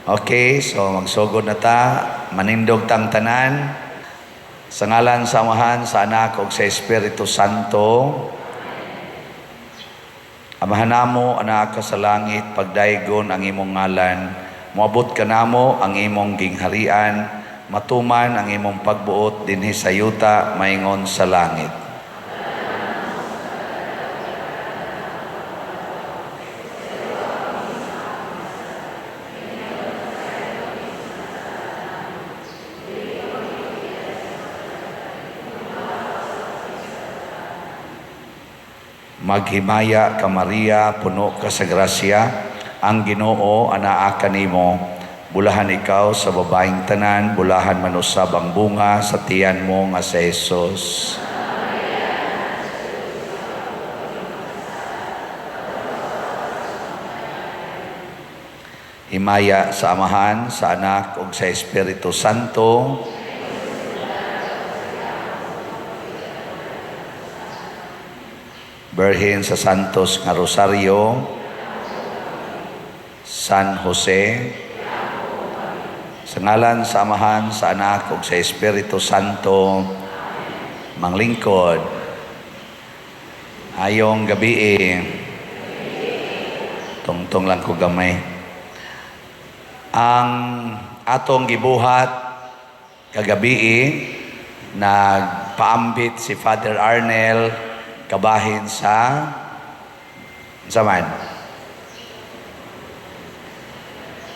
Okay, so magsugod na ta, manindog tang tanan. Sa ngalan sa Amahan, sa Anak ug sa Espiritu Santo. Amahan namo, anaa ka sa langit, pagdaygon ang imong ngalan. Moabot kanamo ang imong gingharian, matuman ang imong pagbuot dinhi sa yuta maingon sa langit. Maghimaya ka, Maria, puno ka sa grasya, ang Ginoo anaa kanimo. Bulahan ikaw sa babaeng tanan, bulahan man usab ang bunga sa tiyan mo nga si Jesus. Himaya sa Amahan, sa Anak ug sa Espiritu Santo. Birhen sa Santos nga Rosario, San Jose, sa ngalan sa Amahan, sa Anak ug sa Espiritu Santo, manglingkod. Ayong gabi. Tungtong lang ko gamay. Ang atong gibuhat kagabi, nagpaambit si Father Arnel kabahin sa man.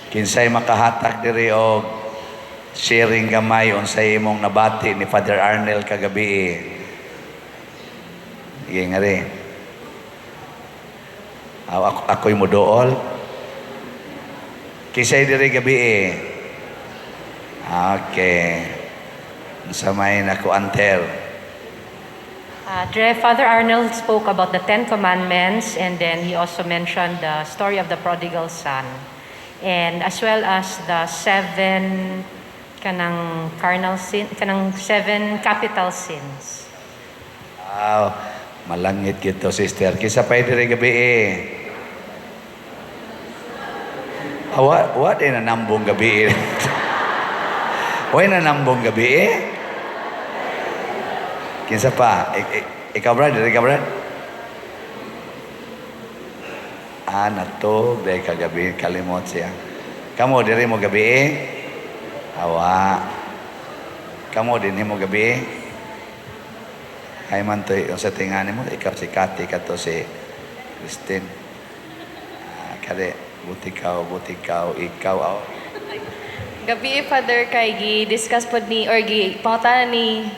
Kinsay makahatag diri og sharing gamay unsay imong nabati ni Father Arnel kagabi? Sige nga rin. Ako'y muduol. Kinsay diri gabi? Okay. Unsa may nakuanter? Dre, Father Arnold spoke about the Ten Commandments, and then he also mentioned the story of the prodigal son, and as well as the seven kanang carnal sin, kanang seven capital sins. Wow, malangit gito, sister. Kinsa pa diri gabi? Ah, wa din na nambong gabi. Wa na nambong gabi. Kinsa pa? Ikaw, Brad, diri ka, Brad? Ah, nato, dahil kagabi, kalimot siya. Kamo, diri mo gabi? Awa. Kamo, dinhi mo gabi? Ay man to, yung sa tingani mo, ikaw si Kati, kato si Christine. Ah, kare, buti ikaw, ikaw, aw. Gabi, Father, kay gi-discuss pod ni or gi pangutana ni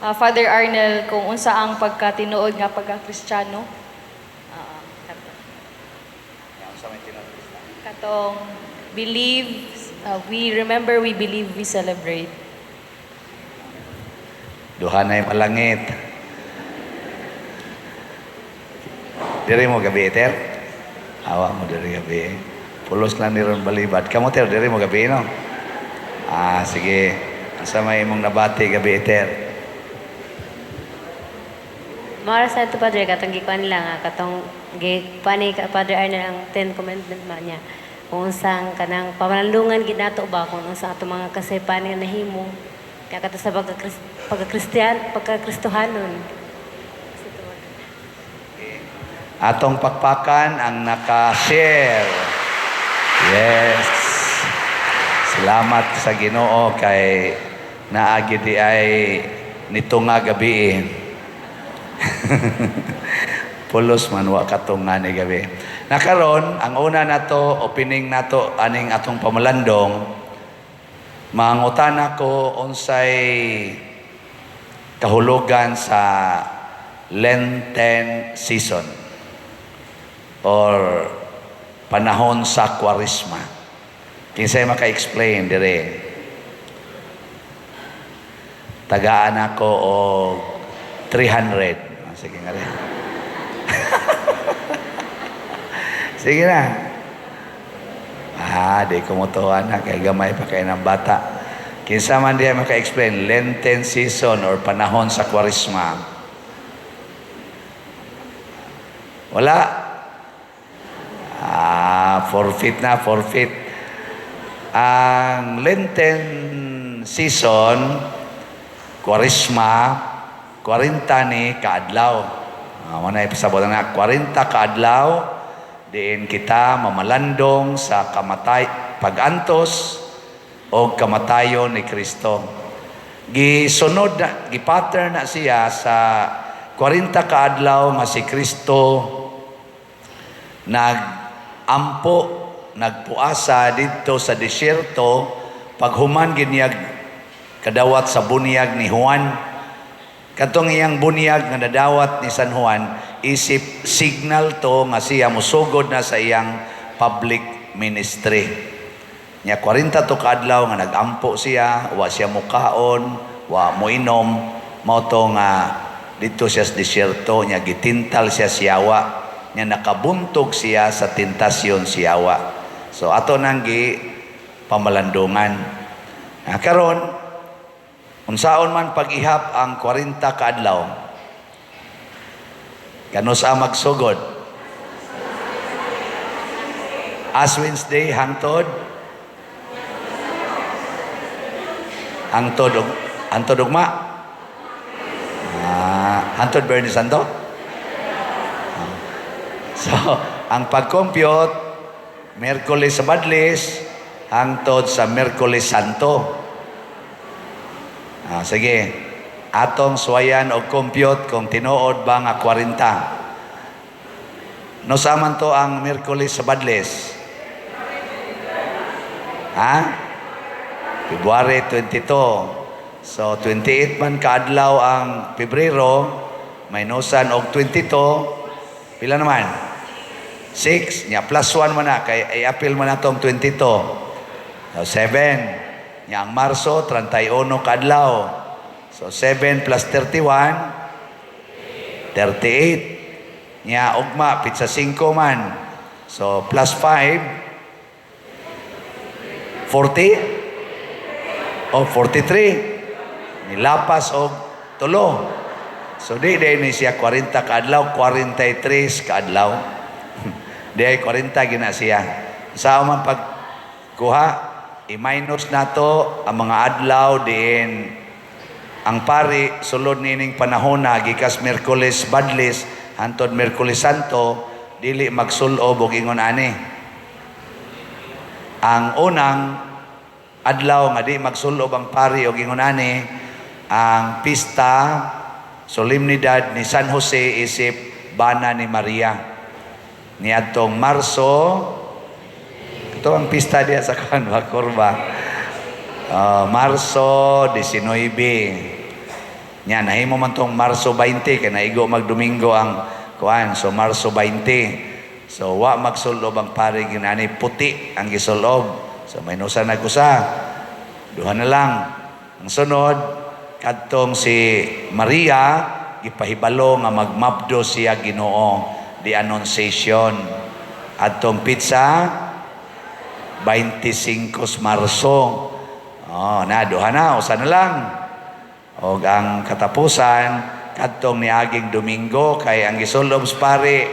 Father Arnel kung unsa ang pagkatinuod nga pagka-Kristiyano. Katong believe, we remember, we believe, we celebrate. Duha na'y malangit. Diri mo gabi, Ter? Awa mo diri gabi. Pulos lang ni Ron Balibad. Kamo, Ter, diri mo gabi, no? Ah, sige. Asa may imong nabati gabi, Ter? Mara sa ito, Padre, katong gikuan lang, katong gipani ka Padre Arnel ang Ten Commandment man niya. Kung unsang kanang pamalandungan gid nato ba, kung unsa ato mga kasaypanan nga nahimo. Kaya kato sa pagka-Kristiyan, pagka-Kristohanon. Atong pakpakan ang naka-share. Yes. Salamat sa Ginoo kay naagi di ay nito nga gabi. Pulos man wa katong nga ni gabi. Nakaron, ang una nato, opening nato aning atong pamalandong, mangutana ko unsay kahulugan sa Lenten season or panahon sa Kwaresma. Kinsay maka-explain dire? Tagaan ako og 300. Ah, sige nga rin. Sige na. Ah, di ko motuwa na kay gamay pa kay ng bata. Kinsa man diya maka-explain Lenten season or panahon sa Kwaresma? Wala. Ah, forfeit na, forfeit. Ang Lenten season, Kwaresma, 40 ni kaadlaw. Mao na ipasabot na 40 kaadlaw diin kita mamalandong sa kamatay, pagantos o kamatayon ni Kristo. Gisunod na, gipattern na siya sa 40 kaadlaw nga si Kristo nagampo, nagpuasa didto sa disyerto paghuman ginyag kadawat sa bunyag ni Juan. Katong iyang bunyag nga nadawat ni San Juan, isip signal to nga siya musugod na sa iyang public ministry. Nya 40 to kaadlaw nga nagampo siya, wa siya mukaon, wa moinom, mao to nga didto siya sa disyerto, nya gitintal siya siyawa, nya nakabuntog siya sa tentasyon siyawa. So ato nang gi pamalandungan. Na karon, unsaon man pag-ihap ang 40 kaadlaw? Kanus-a magsugod? Ash Wednesday hangtod hangtod og hangtod ugma. Hangtod Biyernes Santo. So, ang pag-compute, Miyerkules sa Badlis hangtod sa Miyerkules Santo. Sige. Atong suwayan og compute kung tinuod ba nga 40. No man to ang Miyerkules sa Badlis? Ha? February 22. So 28 man kaadlaw ang Pebrero, minusan og 22, pila naman? 6, nya plus 1 man na kay i-apil man natong 22. So 7. Nya ang Marso 31 kaadlaw. So 7 plus 31, 38. Nya ugma pitsa 5 man. So plus 5, 40 o 43. Nilapas og tulo. So di diay ni siya 40 kaadlaw, 43 kaadlaw. Di ay 40 gina siya. Sa man pagkuha, i-minus nato ang mga adlaw diin ang pari sulod nining panahon na gikas Miyerkules Badlis hantod Miyerkules Santo dili magsulob og ingon ani. Ang unang adlaw nga di magsulob ang pari og ingon ani ang pista solemnidad ni San Jose isip bana ni Maria niadtong Marso. Ito ang pista diya sa kuan ba, kurba. Marso 19. Nya nahimo man tong Marso 20 kay naigo magdomingo ang kuan, so Marso 20. So wa magsulob ang pari ginani, puti ang gisulob. So minusan na kusa. Duha na lang. Ang sunod kadtong si Maria gipahibalo nga magmabdo siya Ginoo, the Annunciation. Adtong petsa 25 Marso. Oh, na duha na, usa na lang. Og ang katapusan kadtong niaging Domingo kay ang gisulob sa pari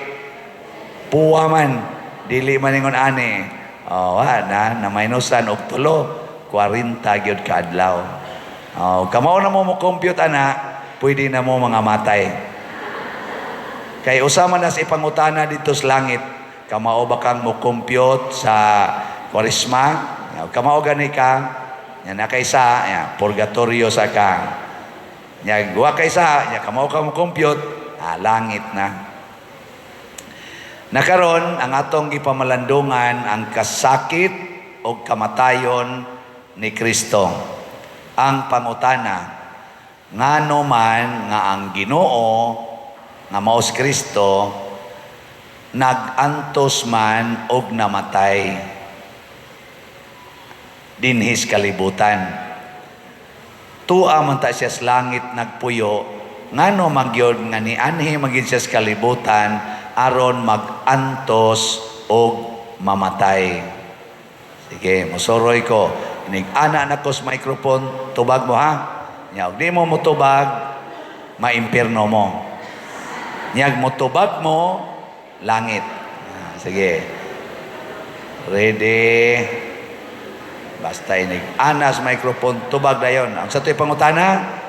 puwa man, dili man ingon ani. Oh, wa na na minusan og tulo, 40 gyud kaadlaw. Oh, kamao na mo mo compute ana, pwede na mo mga matay. Kay usa man na sa ipangutana dito sa langit, kamao ba kang mo compute sa Kwaresma? Kamao gani ka, nya na kaysa, nya purgatorio sa ka. Nya guwa kaysa, nya kamao ka mo compute, langit na. Nakaron ang atong gipamalandungan ang kasakit o kamatayon ni Kristo. Ang pangutana, ngano man nga ang Ginoo nga mao si Kristo nag-antos man og namatay dinhis kalibutan? Tua man ta siya sa langit nagpuyo, ngano magyod nga nianhi magyud siya sa kalibutan aron mag-antos og mamatay? Sige, mosoroy ko. Inig ana na ko sa microphone, tubag mo ha. Nya og di mo motubag, maimpirno mo. Nyag motubag mo, langit. Sige. Ready? Basta inig anas microphone, tubag dayon. Ang sa to'y pangutana,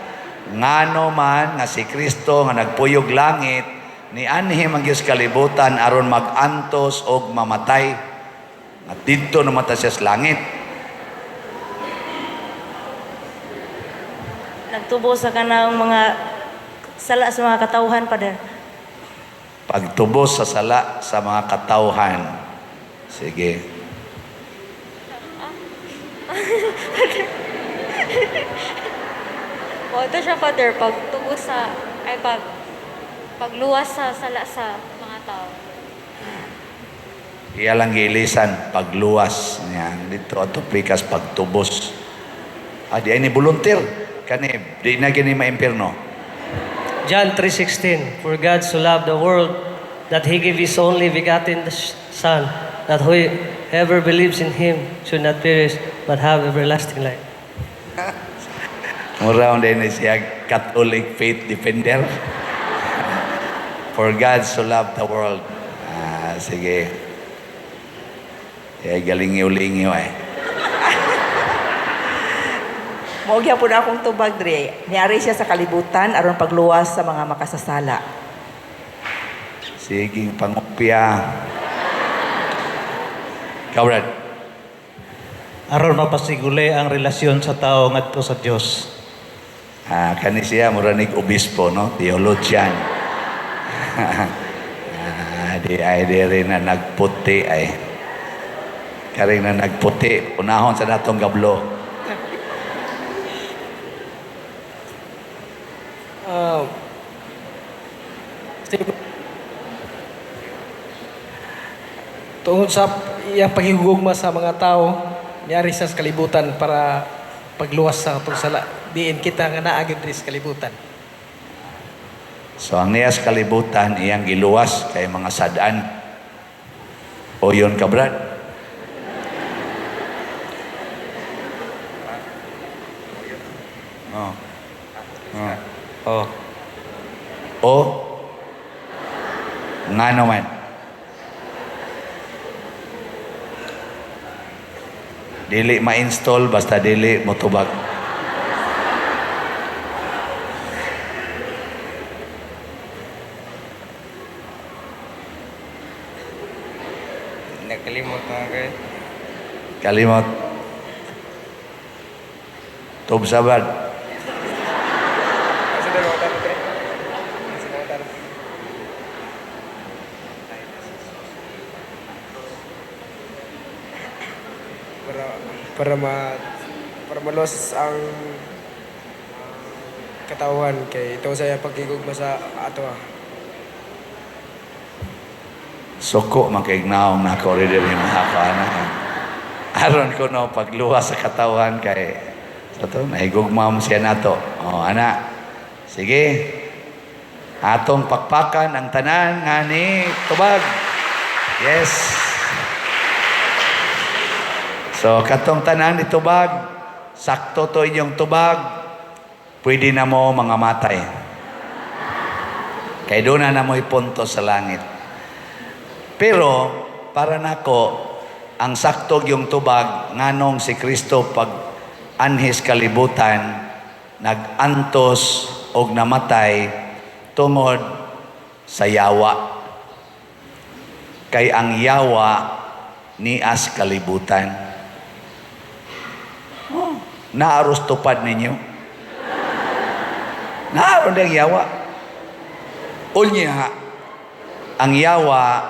ngano man nga si Kristo nga nagpuyog langit ni anhi man gyud sa kalibutan aron magantos og mamatay? At didto namatay siya sa langit. Nagtubo sa kanang mga sala sa mga katawhan, Father. Pagtubos sa sala sa mga katawhan. Sige. O, ito siya, Father, pagtubo sa, ay pagluwas sa sala sa mga tao. Iya lang giilisan, pagluwas niya. Dito ato pikas pagtubos. Ah, di ay ni volunteer. Kani, di na gini maimpirno. John 3:16. For God so loved the world that he gave his only begotten Son, that whoever believes in him should not perish but have everlasting life. Mura din ni siya Catholic faith defender. For God so loved the world. Ah, sige. Eh, galingiw-lingiw eh. Mao gyapon akong tubag dre. Niari siya sa kalibutan aron pagluwas sa mga makasasala. Sige, pangupya. Ikaw, Brad. Aron mapasiguli ang relasyon sa tao ngadto sa Dios. Ah, kani siya mura nig obispo, no? Theologian. Ah, di ay di rin na nagputi ay. Karing na nagputi, unahon sa natong gablo. Tungod sa iyang paghigugma sa mga tao, niari siya sa kalibutan para pagluwas sa atong sala. Diin kita nga naa gyud diri sa kalibutan. So ang niya sa kalibutan, iyang giluwas kay mga sad-an. O yun ka, Brad? Oh. Oh. Oh. O nga naman. Dili ma-install basta dili motubag. Nakalimot na kayo. Kalimot. Tub sabad. Asa daw ako tre? Asa daw ako? Para malos ang katawhan kay ito sa iyang pagkigugma sa ato ah. Suko man kay naong nako rin diri mga kaana. Aron ko no pagluwas sa katawan kay sa to nahigugma mo siya nato. Oh, ana. Sige. Atong pakpakan ang tanan nga ni tubag. Yes. So katong tanan ni tubag, sakto to inyong tubag, pwede na mo mga matay. Kay doon na mo'y punto sa langit. Pero para nako ang sakto yung tubag nganong si Kristo pag anhis kalibutan nagantos og namatay tungod sa yawa. Kay ang yawa nias kalibutan. Oh, naaros tupad ninyo. Naaron ang yawa. Unya, ang yawa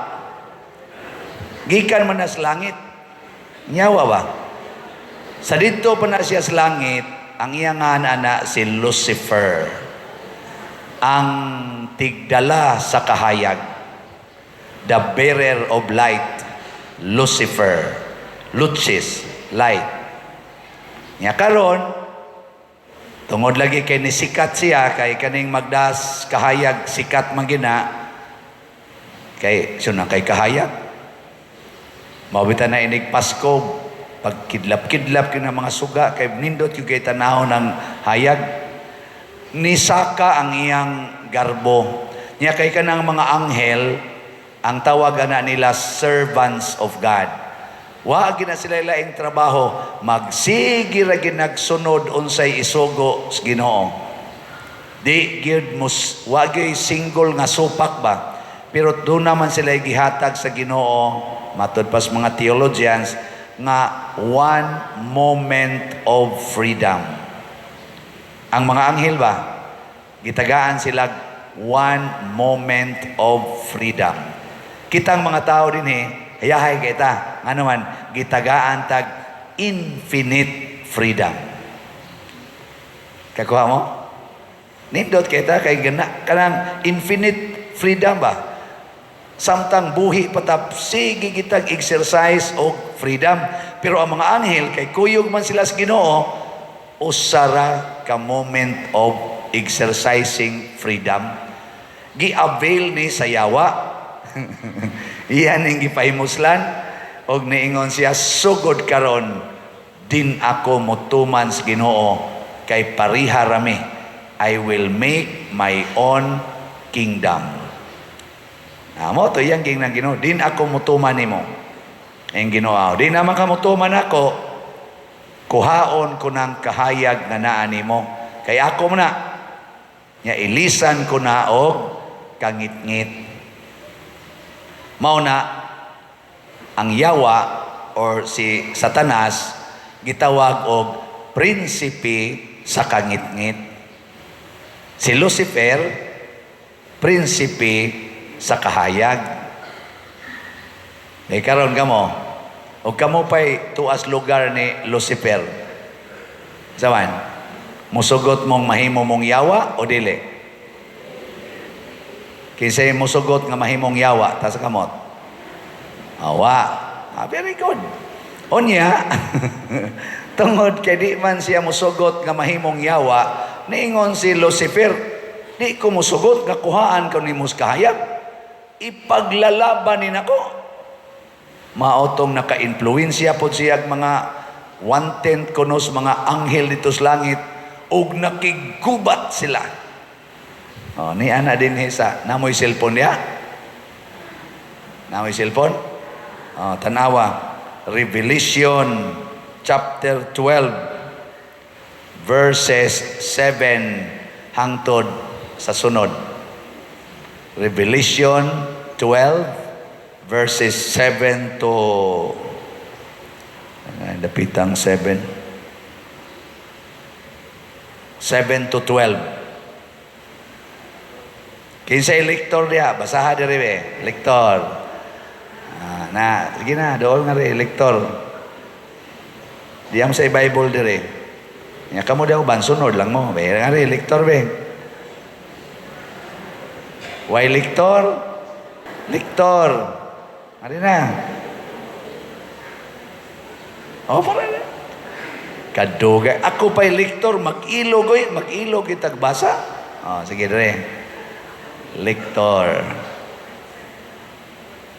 gikan man na sa langit. Yawa ba? Sa dito pa na siya sa langit, ang iyang ana si Lucifer. Ang tigdala sa kahayag. The bearer of light, Lucifer. Lucis, light. Nya karon, tungod lagi kay nisikat siya, kay kaning magdas kahayag, sikat man gina, kay suna kay kahayag. Mawita na inig Pasko, pagkidlap-kidlap kina mga suga, kay nindot yung kay tanaw ng hayag. Nisaka ang iyang garbo. Nya kay kanang mga anghel, ang tawag na nila servants of God. Wa gina sila laing trabaho, magsige ra gyud nagsunod unsay isugo sa Ginoo. Di gyud mus wa gyud single nga supak ba. Pero doon naman sila gihatag sa Ginoo, matud pas mga theologians, nga one moment of freedom. Ang mga anghel ba, gitagaan sila one moment of freedom. Kitang mga tao din eh, hayahay kita. Ngano man, gitagaan tag infinite freedom. Kakuha mo? Nindot kita kay gana kanang infinite freedom ba? Samtang buhi pa ta, sige kitag exercise og freedom. Pero ang mga anghel kay kuyog man sila sa Ginoo, usara ka moment of exercising freedom. Gi-avail ni sa yawa. Iyan ang gipahimuslan og niingon siya, "Sugod karon din ako motuman sa Ginoo kay pariha rami. I will make my own kingdom." Amo to iyang ging ng Ginoo, "Din ako motuman nimo." Ang Ginoo, "Di naman ka motuman ako, kuhaon ko ng kahayag nga naa nimo. Kay ako man na, nya ilisan ko na og kangitngit." Mao na ang yawa or si Satanas gitawag og prinsipe sa kangitngit. Si Lucifer, prinsipe sa kahayag. Eh karon kamo, og kamo pa'y tuas lugar ni Lucifer. Saman, musugot mong mahimo mong yawa o dili? Kinsay musugot nga mahimong yawa, taas kamot. Awa. Ah, very good. Unya, tungod kay di man siya musugot nga mahimong yawa, niingon si Lucifer, "Di ko musugot nga kuhaan ko nimo sa kahayag. Ipaglalaban ni nako." Maotong naka-influensya pod siya og mga one-tenth kunos mga anghel dito sa langit ug nakiggubat sila. Oh, ni ana din sa namoy cellphone niya. Namoy cellphone? Oh, tanawa. Revelation chapter 12 verses 7 hangtod sa sunod. Revelation 12 verses 7 to dapitang 7. 7 to 12. Kinsay lektor diha, basaha diri be, lektor. Ah, na, sige na, dool nga rin, lektor. Diyam sa Bible dire. Nya kamo daw ban sunod lang mo. Be nga rin, lektor be. Why lektor? Lektor. Ari na. Oh, para na. Kadugay. Ako pa'y lektor, mag-ilog oy, mag-ilog kitag basa. Oh, sige dire. Lektor.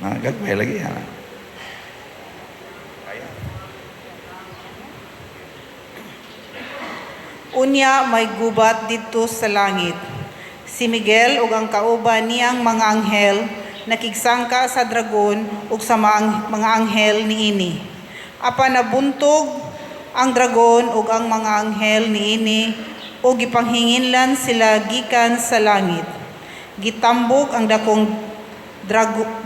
Na, gagmay lagi ha. Kaya. Unya may gubat didto sa langit. Si Miguel ug ang kauban niyang mga anghel nakigsangka sa dragon ug sa mga anghel niini. Apan nabuntog ang dragon ug ang mga anghel niini ug gipanghinginlan sila gikan sa langit. Gitambog ang dakong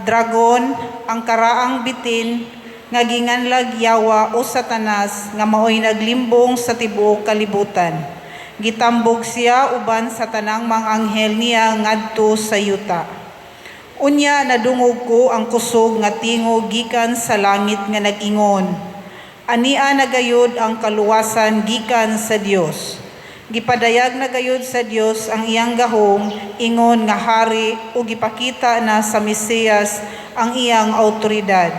dragon, ang karaang bitin nga ginganlag Yawa o Satanas nga maoy naglimbong sa tibuok kalibutan. Gitambog siya uban sa tanang mga anghel niya ngadto sa yuta. Unya nadungog ko ang kusog nga tingog gikan sa langit nga nag-ingon, "Ania na gayud ang kaluwasan gikan sa Dios. Gipadayag na gayud sa Dios ang iyang gahom ingon nga hari ug gipakita na sa Mesiyas ang iyang autoridad.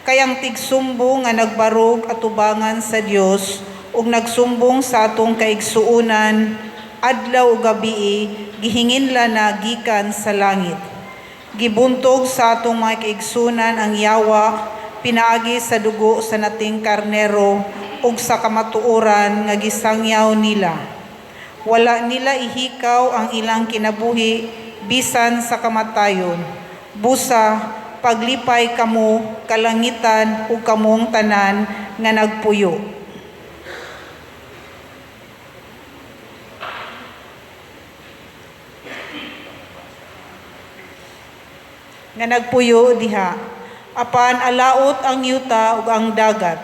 Kay ang tigsumbong nga nagbarog atubangan sa Dios ug nagsumbong sa atong kaigsuonan adlaw ug gabii gihinginlan na gikan sa langit. Gibuntog sa atong mga kaigsuonan ang yawa pinaagi sa dugo sa nating karnero ug sa kamatuoran nga gisangyaw nila. Wala nila ihikaw ang ilang kinabuhi bisan sa kamatayon. Busa Paglipay kamo kalangitan ug kamong tanan nga nagpuyo. Nga nagpuyo diha. Apan alaot ang yuta ug ang dagat.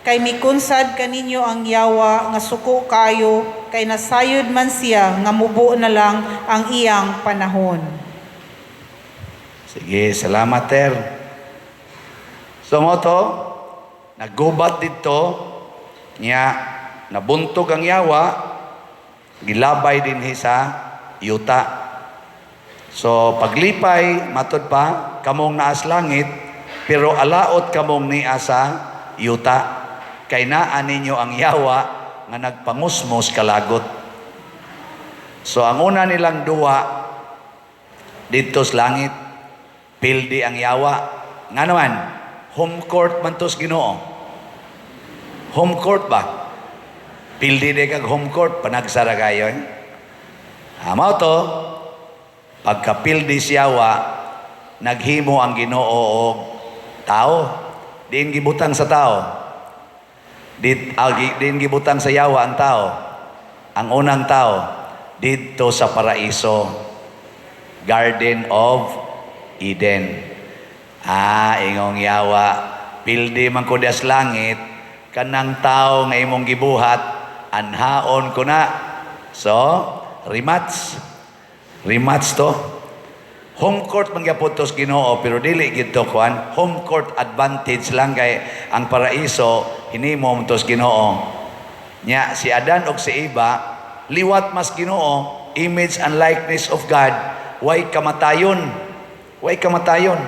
Kay mikunsad kaninyo ang yawa nga suko kaayo, kay nasayod man siya nga mubo na lang ang iyang panahon. Sige, salamat, Ter. So mao to, naggubat dito, niya nabuntog ang yawa, gilabay dinhi sa yuta. So paglipay, matod pa, kamong naas langit, pero alaot kamong niya sa yuta. Kay naa ninyo ang yawa nga nagpangusmos kalagot. So ang una nilang duwa dito sa langit, pildi ang yawa. Nga naman, home court man to sa Ginoo. Home court ba? Pildi di kag home court, panagsara kayo eh. Mao to, pagkapildi siyawa, naghimo ang Ginoo og tao. Diin gibutang sa tao. Diin gibutang sa yawa ang tao. Ang unang tao, didto sa paraiso, Garden of Eden. Ingong yawa, pildi man ko das langit, kanang tao nga imong gibuhat, anhaon ko na. So, rematch. Rematch to. Home court man gyapon to sa Ginoo, pero dili gid to kuan, home court advantage lang kay ang paraiso hinimo mo to sa Ginoo. Nya si Adan og si Eva liwat mas Ginoo, image and likeness of God, way kamatayon. Way kamatayon.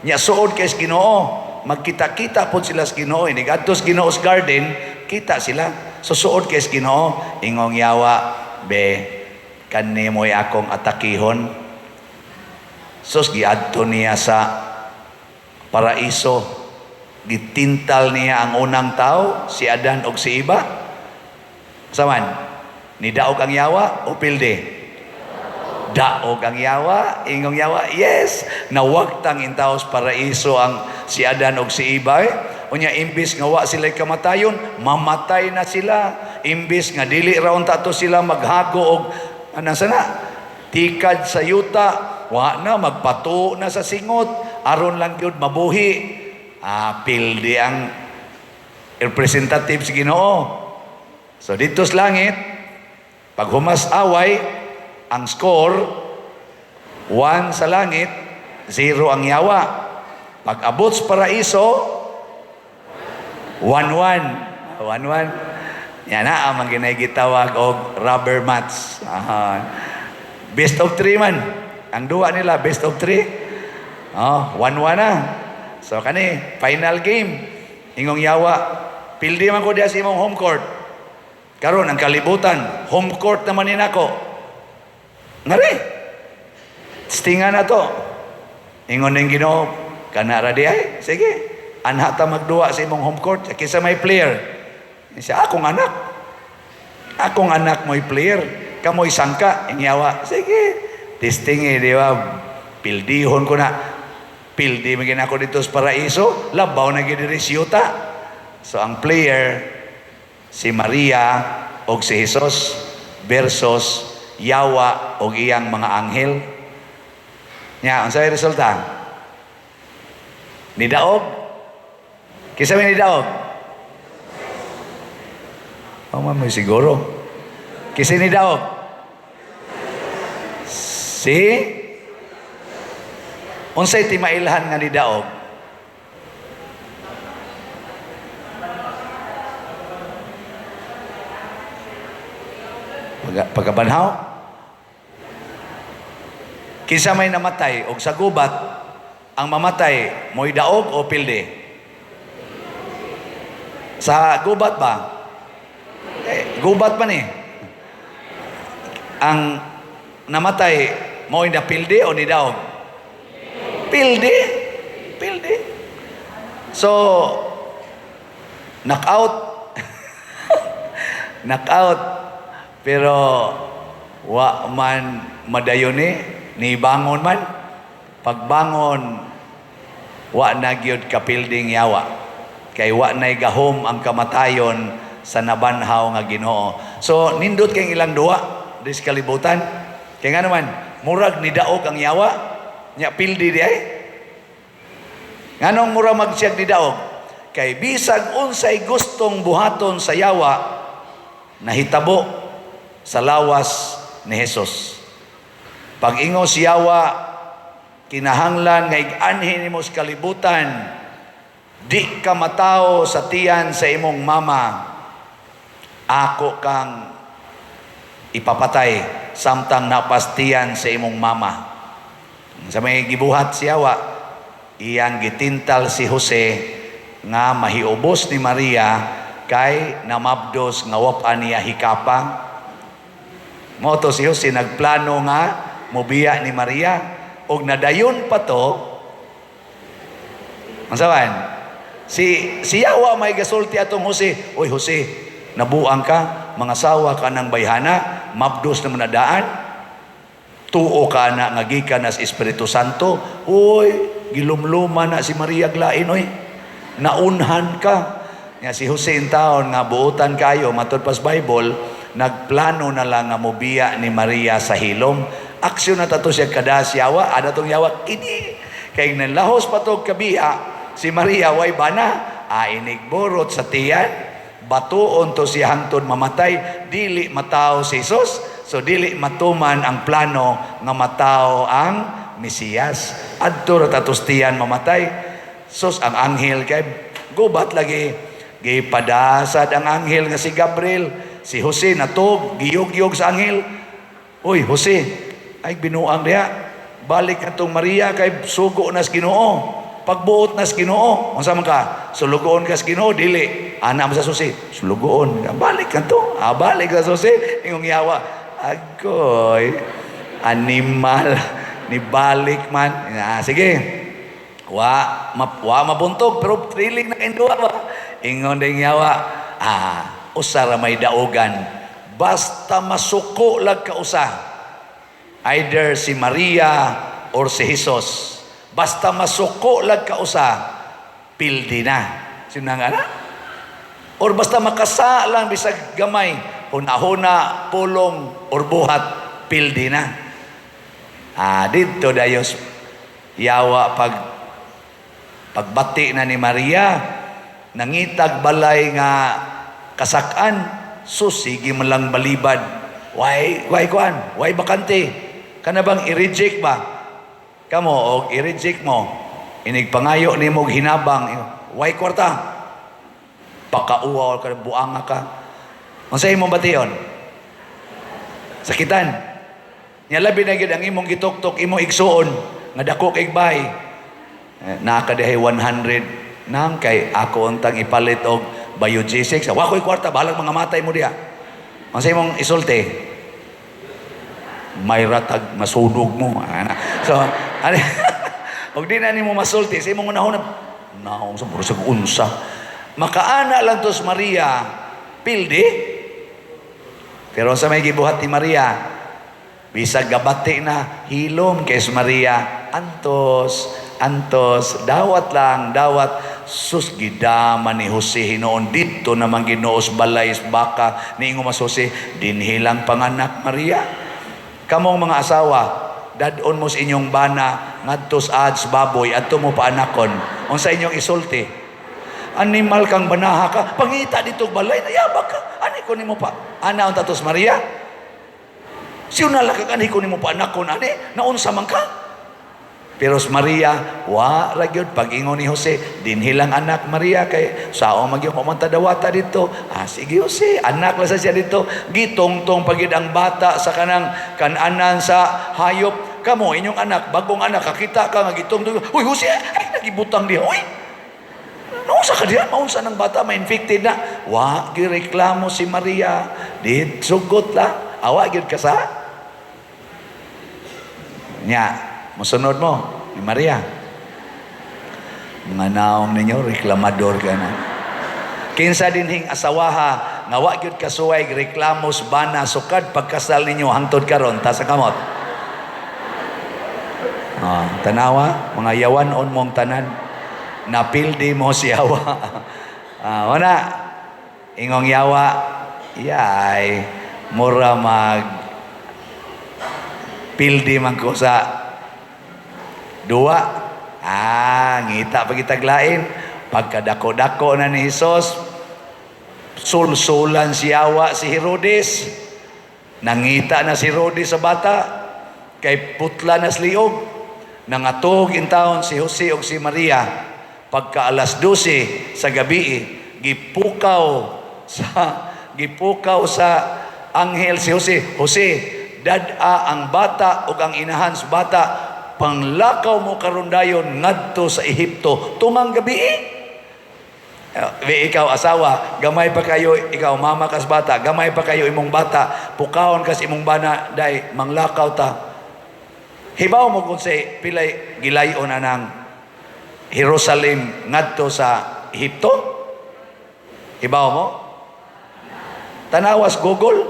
Nya suod kay sa Ginoo, magkita-kita pod sila sa Ginoo, inig adto sa Ginoo sa garden, kita sila. So suod kay sa Ginoo, ingong yawa, be kanimoy akong atakihon. Sus, giadto niya sa paraiso. Gitintal niya ang unang tao, si Adan og si Eva. Saman, nidaog ang yawa o pildi? Daog ang yawa, ingong yawa, yes, nawagtang intaos paraiso ang si Adan og si Eva. Unya imbis nga wa sila kamatayon, mamatay na sila. Imbis nga dili ra unta to sila maghago og anang sana, tikad sa yuta, wa na magpatuo na sa singot, aron lang gyud mabuhi. Pildi ang representative sa Ginoo. So dito sa langit, pag humas away, ang score 1 sa langit, 0 ang yawa. Pag abot sa paraiso, 1-1. 1-1. Yan na ang mga ginagitawag og rubber match. Best of 3 man. Ang duwa nila, best of 3. Oh, 1-1 na. So kani, final game. Ingong yawa, pildi man ko diya sa imong home court. Karon ang kalibutan, home court naman ni nako. Ngari. Stinga na to. Ingon ning Ginoo, kana ra di ay. Sige. Anha ta magduwa sa imong home court kaysa may player. Siya, akong anak. Akong anak mo'y player. Kamoy sangka, ingyawa. Sige. Testing eh, di ba? Pildihon ko na. Pildi man ako dito sa paraiso, labaw na gid diri sa yuta. So ang player si Maria og si Jesus versus yawa og iyang mga anghel. Nya, unsay resulta? Nidaog. Kinsa may nidaog? Oh, man, siguro. Kinsa nidaog? Si unsay timailhan nga nidaog? Pagkabanhaw? Kinsa may namatay og sa gubat, ang mamatay mo'y daog o pildi? Sa gubat ba? Gubat man eh. Ang namatay mo'y napildi o nidaog? Pildi. Pildi. So, knockout. Knockout. Pero, wa man madayon ni bangon man. Pagbangon, Wa na gyud kapilding yawa. Kay wa na'y gahom ang kamatayon sa nabanhaw nga Ginoo. So nindot kay ilang duwa dis kalibutan. Kay nga naman, murag nidaog ang yawa, nya pildi di ay. Nganong mura magsiyag nidaog? Kay bisag unsay gustong buhaton sa yawa, nahitabo sa lawas ni Jesus. Pag ingon si yawa, kinahanglan nga ig-anhin nimo sa kalibutan, di ka matawo sa tiyan sa imong mama, ako kang ipapatay samtang napastiyan sa imong mama. Sa may gibuhat si yawa, iyang gitintal si Jose nga mahiubos ni Maria kay namabdos nga wap-an niya hikapa. Mao to si Jose nagplano nga mobiya ni Maria og nadayon pa to. Unsa? Si Yawa may gasulti atong Jose, "Oy Jose, nabuang ka, mga sawa ka ng bayhana, mabdos na manadaan, tuo ka na nga gikan na sa Espiritu Santo, oy, gilumluma na si Maria glain, oy, naunhan ka." Nga si Jose in taon nga buotan kayo, matud pas Bible, nagplano na lang nga mobiya ni Maria sa hilom. Aksyon na tato siya kada yawa, ada tong yawa, kini. Kay nanlahos pa to kabiya, si Maria way bana, ainig borot sa tiyan, batuon to siya hangtod mamatay, dili matawo si Jesus, so dili matuman ang plano nga matawo ang Mesiyas. Adto ra tatos tiyan mamatay. Sus, ang anghel kay gubat lagi, gipadasad ang anghel nga si Gabriel, si Jose natog, giyog-yog sa anghel. "Uy, Jose, ay binuang diha. Balik atong Maria kay sugo na sa Ginoo. Pagbuot na sa Ginoo." Unsa man ka? Sulugoon ka sa Ginoo dili? Ana mo sa susi. Sulugoon. Balik ka to. Ah, balik ka susi. Ingong yawa. Agoy. Animal. Ni balik man. Ah, sige. Wa mabuntog pero thrilling na kayong duwa ba? Ingon ding yawa. Ah, usa ra may daugan. Basta masuko lag ka usa. Either si Maria or si Jesus. Basta masuko lag ka usa, pildi na. Sino nga na? Or basta makasa lang bisag gamay, huna-huna, pulong, or buhat, pildi na. Ah, dito dayos yawa pag pagbati na ni Maria, nangitag balay nga kasakan, sus, sige man lang balibad. Why kuan? Why bakante? Kana bang i-reject ba? Kamo og i-reject mo, inig pangayo nimo og hinabang, why kwarta? Pakauwaw ka, buanga ka. Unsa imong bation? Sakitan. Nya labi na gyud ang imong gituktok imong igsuon nga dako kay bahay. Eh, naa ka dihay 100 nang kay ako untang ipalit og Biogesic. Wa ko'y kwarta, bahalag mga matay mo diha. Unsa imong isulti? May ratag masunog mo. Ana. So, ano, og di na nimo masulti sa imong unahon, naong sa murag unsa. Makaana lang tos Maria, pildi. Pero sa may gibuhat ni Maria, bisag gabati na hilom kay Maria, antos, antos, dawat lang, dawat. Sus, gidama ni Jose hinoon dito naman Ginoo sa balay sa baka ni ingon mas Jose, dinhilang panganak Maria. Kamong mga asawa, dad-on mo sa inyong bana ngadto sa ads baboy adto mo paanakon. Unsa inyong isulti? Animal kang banaha ka, pangita dito balay, nayabag ka. Ani ko nimo pa. Ana unta tos Maria? Siyo na lang ani ko nimo paanakon ani, naunsa man ka? Pero si Maria, wa ra gyud pag-ingon ni Jose, dinhilang anak Maria kay sao magyud mo man dawata dito. Ah, sige Jose, anak lang sa siya dito. Gitongtong pagid ang bata sa kanang kananan sa hayop. Kamo inyong anak, bagong anak, kakita ka nga gitongtong. Uy Jose, ay nagibutang diha. Uy, naunsa ka diha? Maunsa ng bata, ma-infected na. Wa gireklamo si Maria. Di sugot la. Awa gyud ka sa nya. Musunod mo ni Maria. Mga naong ninyo, reklamador ka na. Kinsa dinhing asawaha nga wa gyud kasuway reklamo sa bana sukad pagkasal ninyo hangtod karon, taas ang kamot. Oh, tanawa, mga yawan on mong tanan. Napildi mo si yawa. Ah, wala. Ingong yawa, yay, mura mag pildi man ko sa duwa. Ah, ngita pagitaglain. Pagkadako-dako na ni Hesus, sulsulan si yawa si Herodes. Nangita na si Herodes sa bata, kay putla na liog. Nangatog in taon si Jose ug si Maria. Pagka alas 12 sa gabi, gipukaw sa anghel si Jose. "Jose, dad-a ang bata ug ang inahan sa bata, panglakaw mo karon dayon ngadto sa Ehipto tungang gabi." Eh, ikaw asawa, gamay pa kayo, ikaw mama kas bata, gamay pa kayo imong bata, pukawon kas imong bana, "Day, manglakaw ta." Hibaw mo kung say pilay gilayon anang Jerusalem ngadto sa Ehipto? Hibaw mo? Tanawas Google.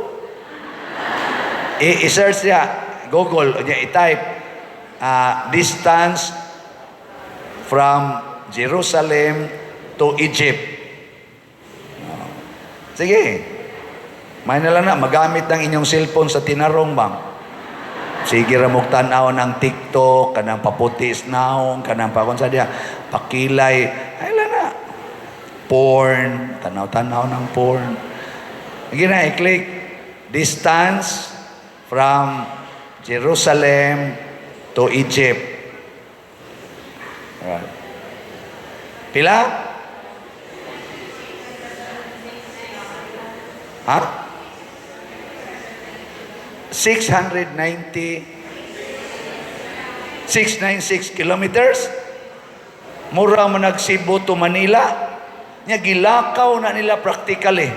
I-search niya Google, niya i-type distance from Jerusalem to Egypt. Oh. Sige. May na lang na, magamit ng inyong cellphone sa tinarong bang. Sige ra mog tan-aw ng TikTok, kanang paputis naong, kanang pakon sa diya, pakilay, ay lang na. Porn, tanaw-tanaw ng porn. Sige na, i-click distance from Jerusalem to Egypt. Alright. Pila? Ha? 690 696 kilometers. Mura mo nag Cebu to Manila. Nya gilakaw na nila practically.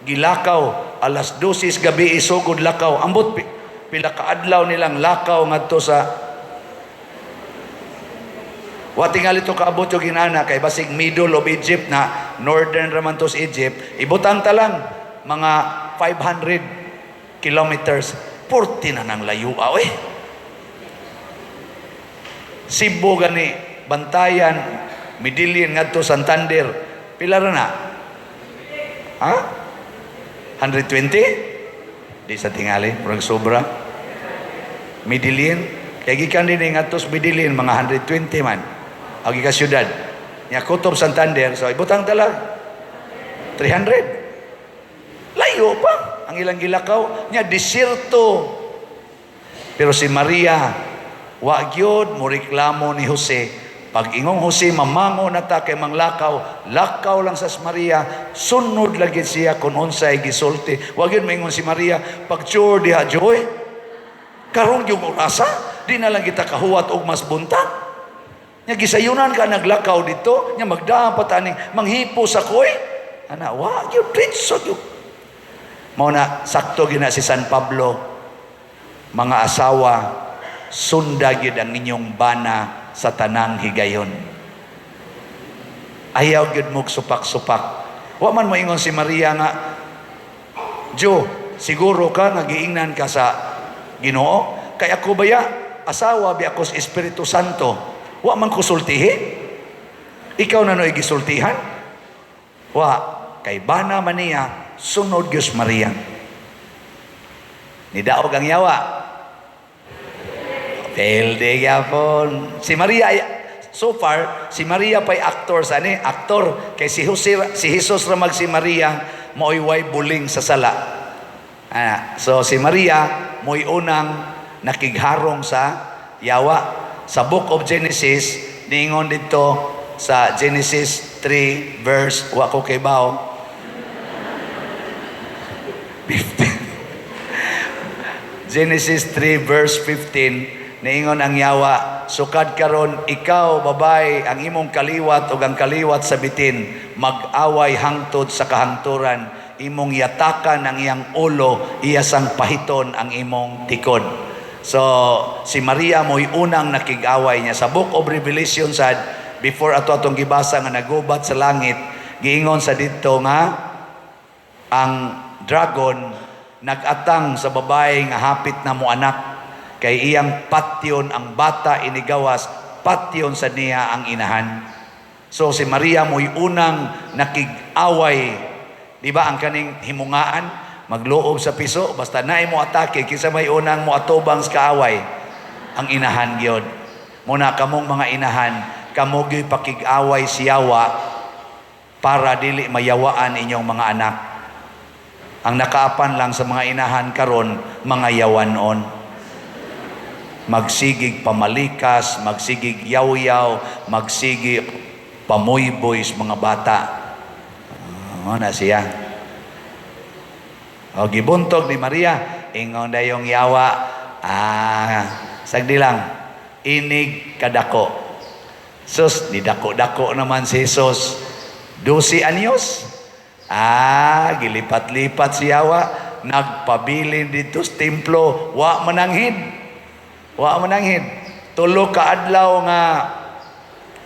Gilakaw alas 12 gabi isugod lakaw. Ambot pila ka adlaw nilang lakaw ngadto sa. Wa tingali to kaabot yung ginana kay basig middle of Egypt na, northern raman to sa Egypt. Ibutang ta lang mga 500 kilometers. 40 na nang layo eh. Cebu gani, Bantayan, Medellin ngadto Santander. Pila ra na? Ha? 120? Di sa tingali, murag sobra. Medellin, kay gikan din ngadto sa Medellin mga 120 man. Agi ka syudad. Nya kutob Santander, so ibutang tala 300. Layo pa ang ilang gilakaw nya, desierto. Pero si Maria wa gyud mo reklamo ni Jose. Pag ingong Jose, "Mamango na ta kay manglakaw," lakaw lang sa Maria, sunod lagi siya kung unsay gisulti. Wa gyud maingon si Maria, "Pag-sure diha, Joy. Karon yung orasa, di na lang kita kahuwat og mas buntag. Nya gisayunan ka naglakaw dito, nya magdapat aning manghipo sa koy." Ana, wa gyud, diretso gyud. Mao na sakto gina si San Pablo, "Mga asawa, sunda gyud ang inyong bana sa tanang higayon." Ayaw gyud mo supak-supak. Wa man moingon si Maria nga, "Jo, siguro ka nga giingnan ka sa Ginoo? Kay ako baya, asawa bi ako sa Espiritu Santo. Wa man ko sultihi. Ikaw na no'y gisultihan." Wa, kay bana man niya, sunod gyud si Maria. Nidaog ang yawa. Pelde gyapon. Si Maria so far si Maria pa'y actor sa ni, actor kay si Jose, si Jesus ra mag si Maria mao'y way buling sa sala. Ah, so si Maria mo'y unang nakigharong sa yawa. Sa Book of Genesis, niingon dito sa Genesis 3 verse, wa ko kay bao, 15. Genesis 3 verse 15, niingon ang yawa, "Sukad karon ikaw babay, ang imong kaliwat ug ang kaliwat sa bitin mag-away hangtod sa kahangturan. Imong yatakan ang iyang ulo, iya sang pahiton ang imong tikod." So si Maria mo'y unang nakig-away niya. Sa Book of Revelation sad, before ato atong gibasa nga nagubat sa langit, giingon sa dito nga ang dragon nagatang sa babae nga hapit na mo anak kay iyang patyon ang bata inigawas, patyon sa niya ang inahan. So si Maria mo'y unang nakig-away. Di ba ang kaning himungaan? Magluob sa piso, basta naay mo atake, kinsa may unang mo atubang sa kaaway? Ang inahan gyud. Muna kamong mga inahan, kamo gyud pakig-away siyawa para dili mayawaan inyong mga anak. Ang nakaapan lang sa mga inahan karon, mga yawanon. Magsigig pamalikas, magsigig yaw-yaw, magsigig pamuyboy sa mga bata. Ah, na siya. O gibuntog ni Maria, ingon dayong yawa, sagdi lang, inig kadako. Sus, di dako-dako naman si Jesus. 12 anyos. Ah, gilipat-lipat si yawa, nagpabilin dito sa templo, wa mananghid. Wa mananghid. 3 ka adlaw nga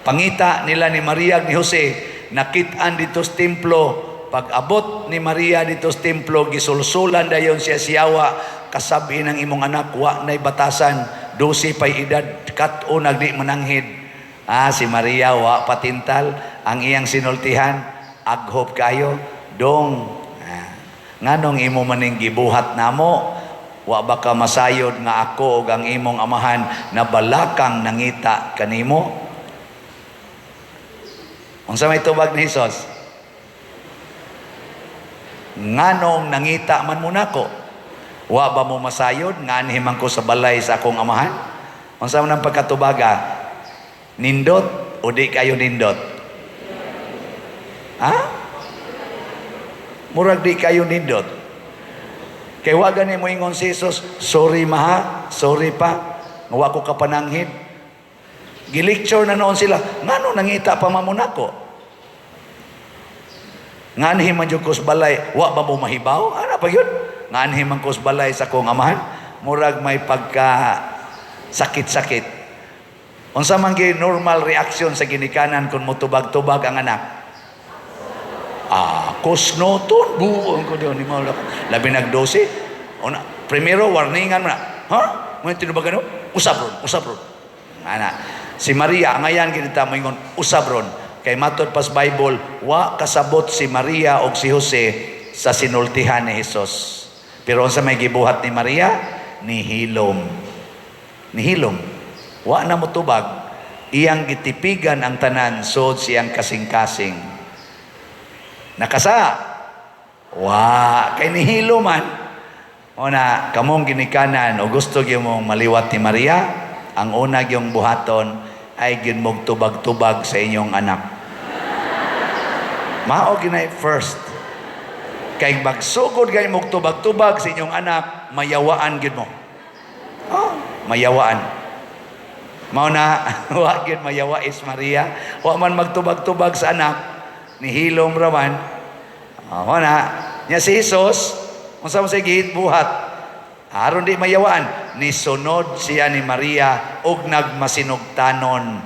pangita nila ni Maria ni Jose, nakit-an dito sa templo. Pag-abot ni Maria dito sa templo, gisulsulan dayon siya siyawa, kasabi ng imong anak, wa na'y batasan, 12 pa'y edad, kat-o nagdi mananghid. Ah, si Maria wa patintal, ang iyang sinultihan, aghop kayo, dong. Ah, nganong imo maning gibuhat namo, wa ba ka masayod nga ako ug ang imong amahan na balakang nangita kanimo? Unsa may tubag ni Hesus? Nganong nangita man mo nako? Wa ba mo masayod nga anhi man ko sa balay sa akong amahan? Unsa man ang pagkatubaga? Nindot o di kayo nindot? Ha? Murag di kayo nindot. Kay wa gani mo ingon si Jesus, sorry maha, sorry pa, nga wa ko kapananghid. Gilecture na noon sila, ngano nangita pa man mo nako? Nganhi man jud ko sa balay, wa ba mo mahibaw? Ana pa yun? Nganhi man ko sa balay sa akong amahan? Murag may pagka sakit-sakit. Unsa man gyud normal reaction sa ginikanan kung motubag-tubag ang anak? Ah, kusnoton buong ko diyon ni mo. Labi nag 12. Una, primero warningan mo na. Ha? Mo tinubagan mo? Usab ron, usab ron. Ana. Si Maria angayan gid ta moingon usab ron. Kay matod pas Bible, wa kasabot si Maria og si Jose sa sinultihan ni Jesus. Pero unsa may gibuhat ni Maria? Nihilom. Nihilom. Wa na motubag. Iyang gitipigan ang tanan sod siyang kasing-kasing. Nakasa. Wa kay nihilo man. Una, kamong ginikanan o gusto gyud mong maliwat ni Maria, ang una gyung buhaton ay gyud mong tubag-tubag sa inyong anak. Mao ginay first. Kay magsugod kay mong tubag-tubag sa inyong anak, mayawaan gyud mo. Oh, mayawaan. Mao na wa gyud mayawa is Maria. Wa man magtubag-tubag sa anak, nihilom ra man. Oh, mao na nya si Jesus, unsa man siya buhat? Aron di mayawaan, nisunod siya ni Maria og nagmasinugtanon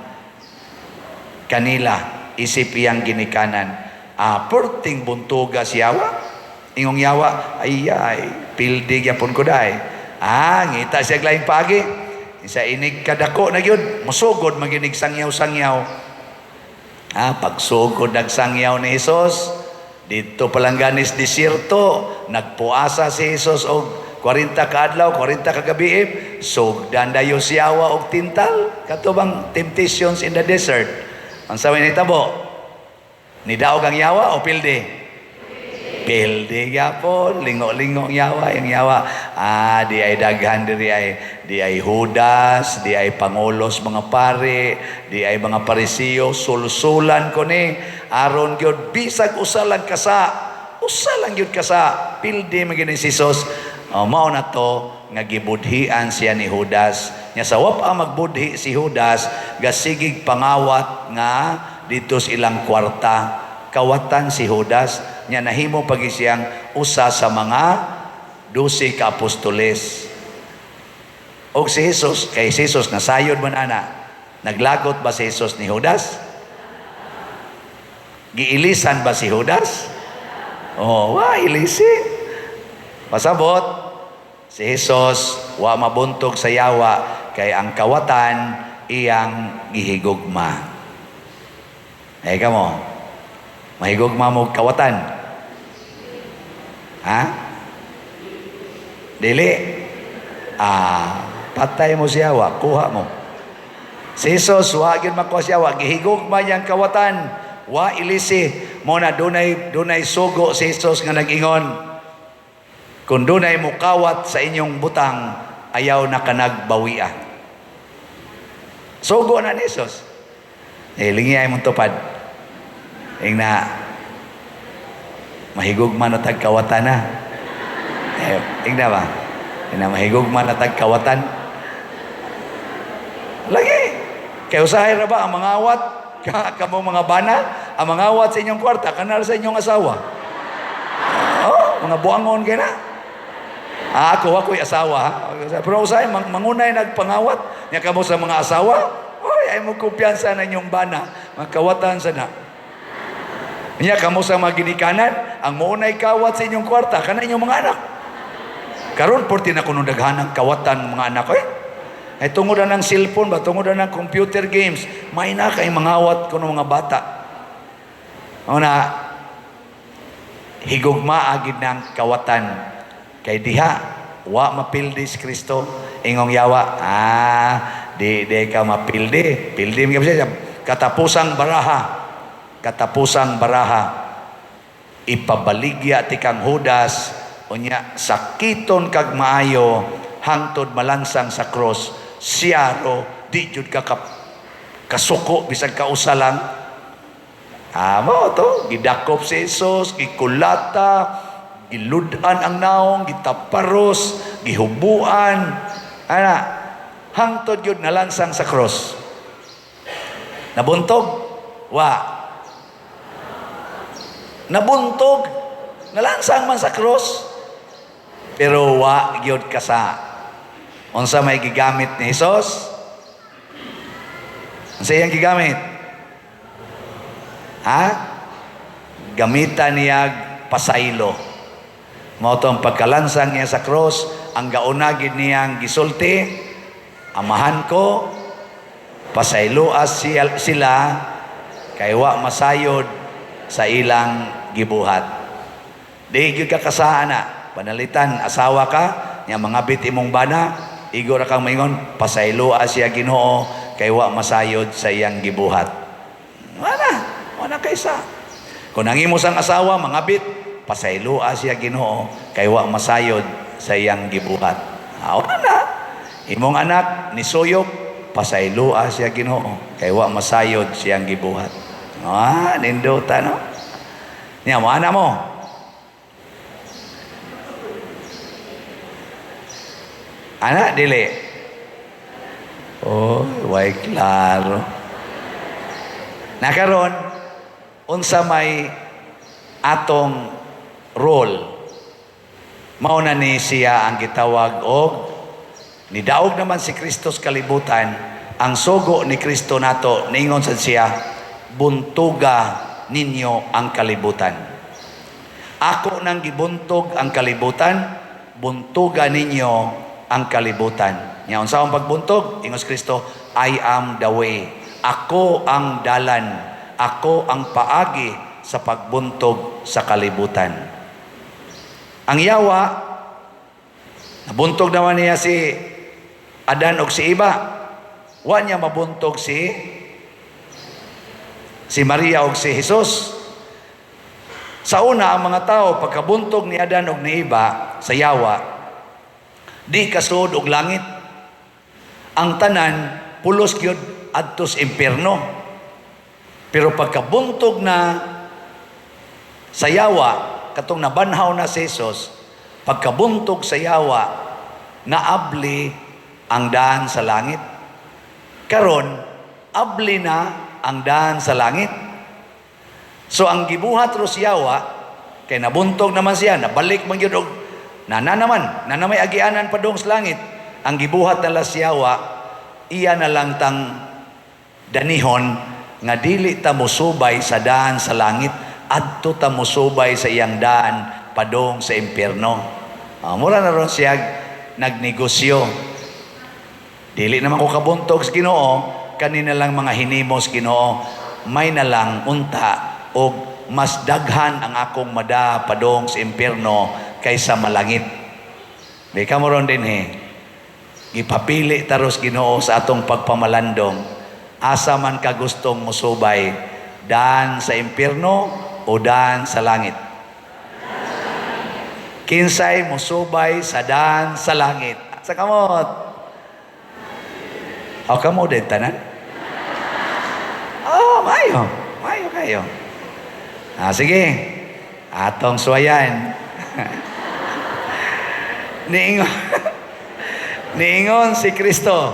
kanila isip iyang ginikanan. Ah, perting buntuga siyawa. Ingong yawa, ay ay, pildi gyapon ko dai. Ah, ngita siya laing pagi. Sa inig kadako na gyud, musugod maginig sangyaw-sangyaw. Ah, pagsugod nagsangyaw ni Jesus, dito palangganis desierto, nagpuasa si Jesus og 40 ka adlaw, 40 ka gabi, sugdan dayo siyawa og tintal, kato bang temptations in the desert. Ang sabi ni tabo, nidaog ang yawa o pildi? Pildi gyapon, lingo-lingo ang yawa, yung yawa. Ah, di ay daghan diri ay di ay Judas, di ay pangulos mga pare, di ay mga Parisiyo, sulsulan ko ni aron gyud bisag usa lang kasa, usa lang gyud kasa, pildi man gyud ni si Jesus. Oh, mao na to nga gibudhian siya ni Judas. Nya sa wap ang magbudhi si Judas, gasigig pangawat nga dito sa ilang kwarta. Kawatan si Judas, nya nahimo pagi siyang usa sa mga 12 ka apostoles. Og si Jesus, kay si Jesus nasayod man ana, naglagot ba si Jesus ni Judas? Giilisan ba si Judas? Oh, wa ilisi. Pasabot, si Jesus wa mabuntog sa yawa kay ang kawatan iyang gihigugma. Eh kamo, mahigugma mo kawatan? Ha? Dili? Ah, patay mo siya wa, kuha mo. Si Jesus, wa gyud makuha siya wa, gihigugma niyang kawatan, wa ilisi. Mo na dunay sugo si Jesus nga nag-ingon, kung dunay mukawat sa inyong butang, ayaw na kanag bawia. Sugo na ni Jesus. Eh, lingi ay mong tupad. Ing na, mahigugma na tag kawatan na. Eh, ing na ba? Ing na, mahigugma na tag kawatan. Lagi. Kaya usahay ra ba ang mga awat? Kamo mga bana, ang mga awat sa inyong kwarta, kanal sa inyong asawa. Oh, mga buangon kay na. Ah, ako, ako'y asawa. Ha? Pero usahay, mangunay nagpangawat. Nya kamo sa mga asawa, oy, ay mo kumpiyansa na inyong bana, magkawatan sa na. Nya kamo sa mga ginikanan, ang muunay kawat sa inyong kwarta, kana inyong mga anak. Karon porti na kuno daghanang kawatan mga anak eh. Ay tungod na ng cellphone ba, tungod na ng computer games, may na kay mangawat kuno mga bata. Una, higugma agid ng kawatan. Kay diha, wa mapildi si Kristo. Ingong yawa, di ka mapildi. Pildi mo siya. Katapusang baraha. Katapusang baraha. Ipabaligya ti kang Judas, unya sakiton kag maayo hangtod malansang sa cross, siyaro di jud ka kasuko bisag kausa lang. Ah, mao to, gidakop si Jesus, gikulata, gilud-an ang naong, gitaparos, gihubuan, ana, hangtod yun nalansang sa cross. Nabuntog? Wa. Nabuntog, nalansang man sa cross, pero wa gyud kasa. Unsa may gigamit ni Jesus? Unsa iyang gigamit? Ha? Gamitan niya pasaylo. Mao to ang pagkalansang niya sa cross, ang gauna gid niyang gisulti, amahan ko, pasayloa sila, kay wa masayod sa ilang gibuhat. Di gyud ka kasaan na, panalitan, asawa ka, niya mangabit imong bana, igo ra kang maingon, pasayloa siya Ginoo, kay wa masayod sa iyang gibuhat. Wala, wala kaysa. Kung ang imo sang asawa mangabit, pasayloa siya Ginoo, kay wa masayod sa iyang gibuhat. Ah, wala. Imong anak nisuyop, pasayloa siya Ginoo, kay wa masayod siyang gibuhat. Ah, nindota no. Niya mo ana mo. Ana dili. Oh, way klaro. Nakaron unsa may atong role? Mao na ni siya ang gitawag og nidaog naman si Kristo sa kalibutan. Ang sugo ni Kristo nato ningon sad siya, buntuga ninyo ang kalibutan. Ako nang gibuntog ang kalibutan, buntuga ninyo ang kalibutan. Nya unsa ang pagbuntog? Ingon si Kristo, I am the way. Ako ang dalan, ako ang paagi sa pagbuntog sa kalibutan. Ang yawa, nabuntog naman niya si Adan og si Eva. Wa niya mabuntog si Maria og si Jesus. Sa una, ang mga tao, pagkabuntog ni Adan og ni Eva sa yawa, di kasuod og langit. Ang tanan, pulos gyud adto sa impierno. Pero pagkabuntog na sa yawa, katong nabanhaw na si Jesus, pagkabuntog sa yawa, naabli ang daan sa langit. Karon, abli na ang daan sa langit. So ang gibuhat ro sa yawa, kay nabuntog naman siya, nabalik man gyud og nana naman, nana may agianan padung sa langit. Ang gibuhat nala sa yawa, iya na lang tang danihon nga dili ta mosubay sa daan sa langit, adto ta mosubay sa iyang daan padung sa impierno. Mura na ron siya nagnegosyo. Dili naman ko kabuntog sa Ginoo, kanina lang mga hinimos Ginoo. May na lang unta og mas daghan ang akong mada padong sa impierno kaysa malangit. Di ka mo ron dinhi. Gipapili taros Ginoo sa atong pagpamalandong. Asa man ka gustong musubay, daan sa impierno o daan sa langit? Kinsay musubay sa daan sa langit? Sa kamot. O kamo din tanan? Oh, mayo. Mayo kayo. Ah, sige. Atong suwayan. Niingon si Kristo,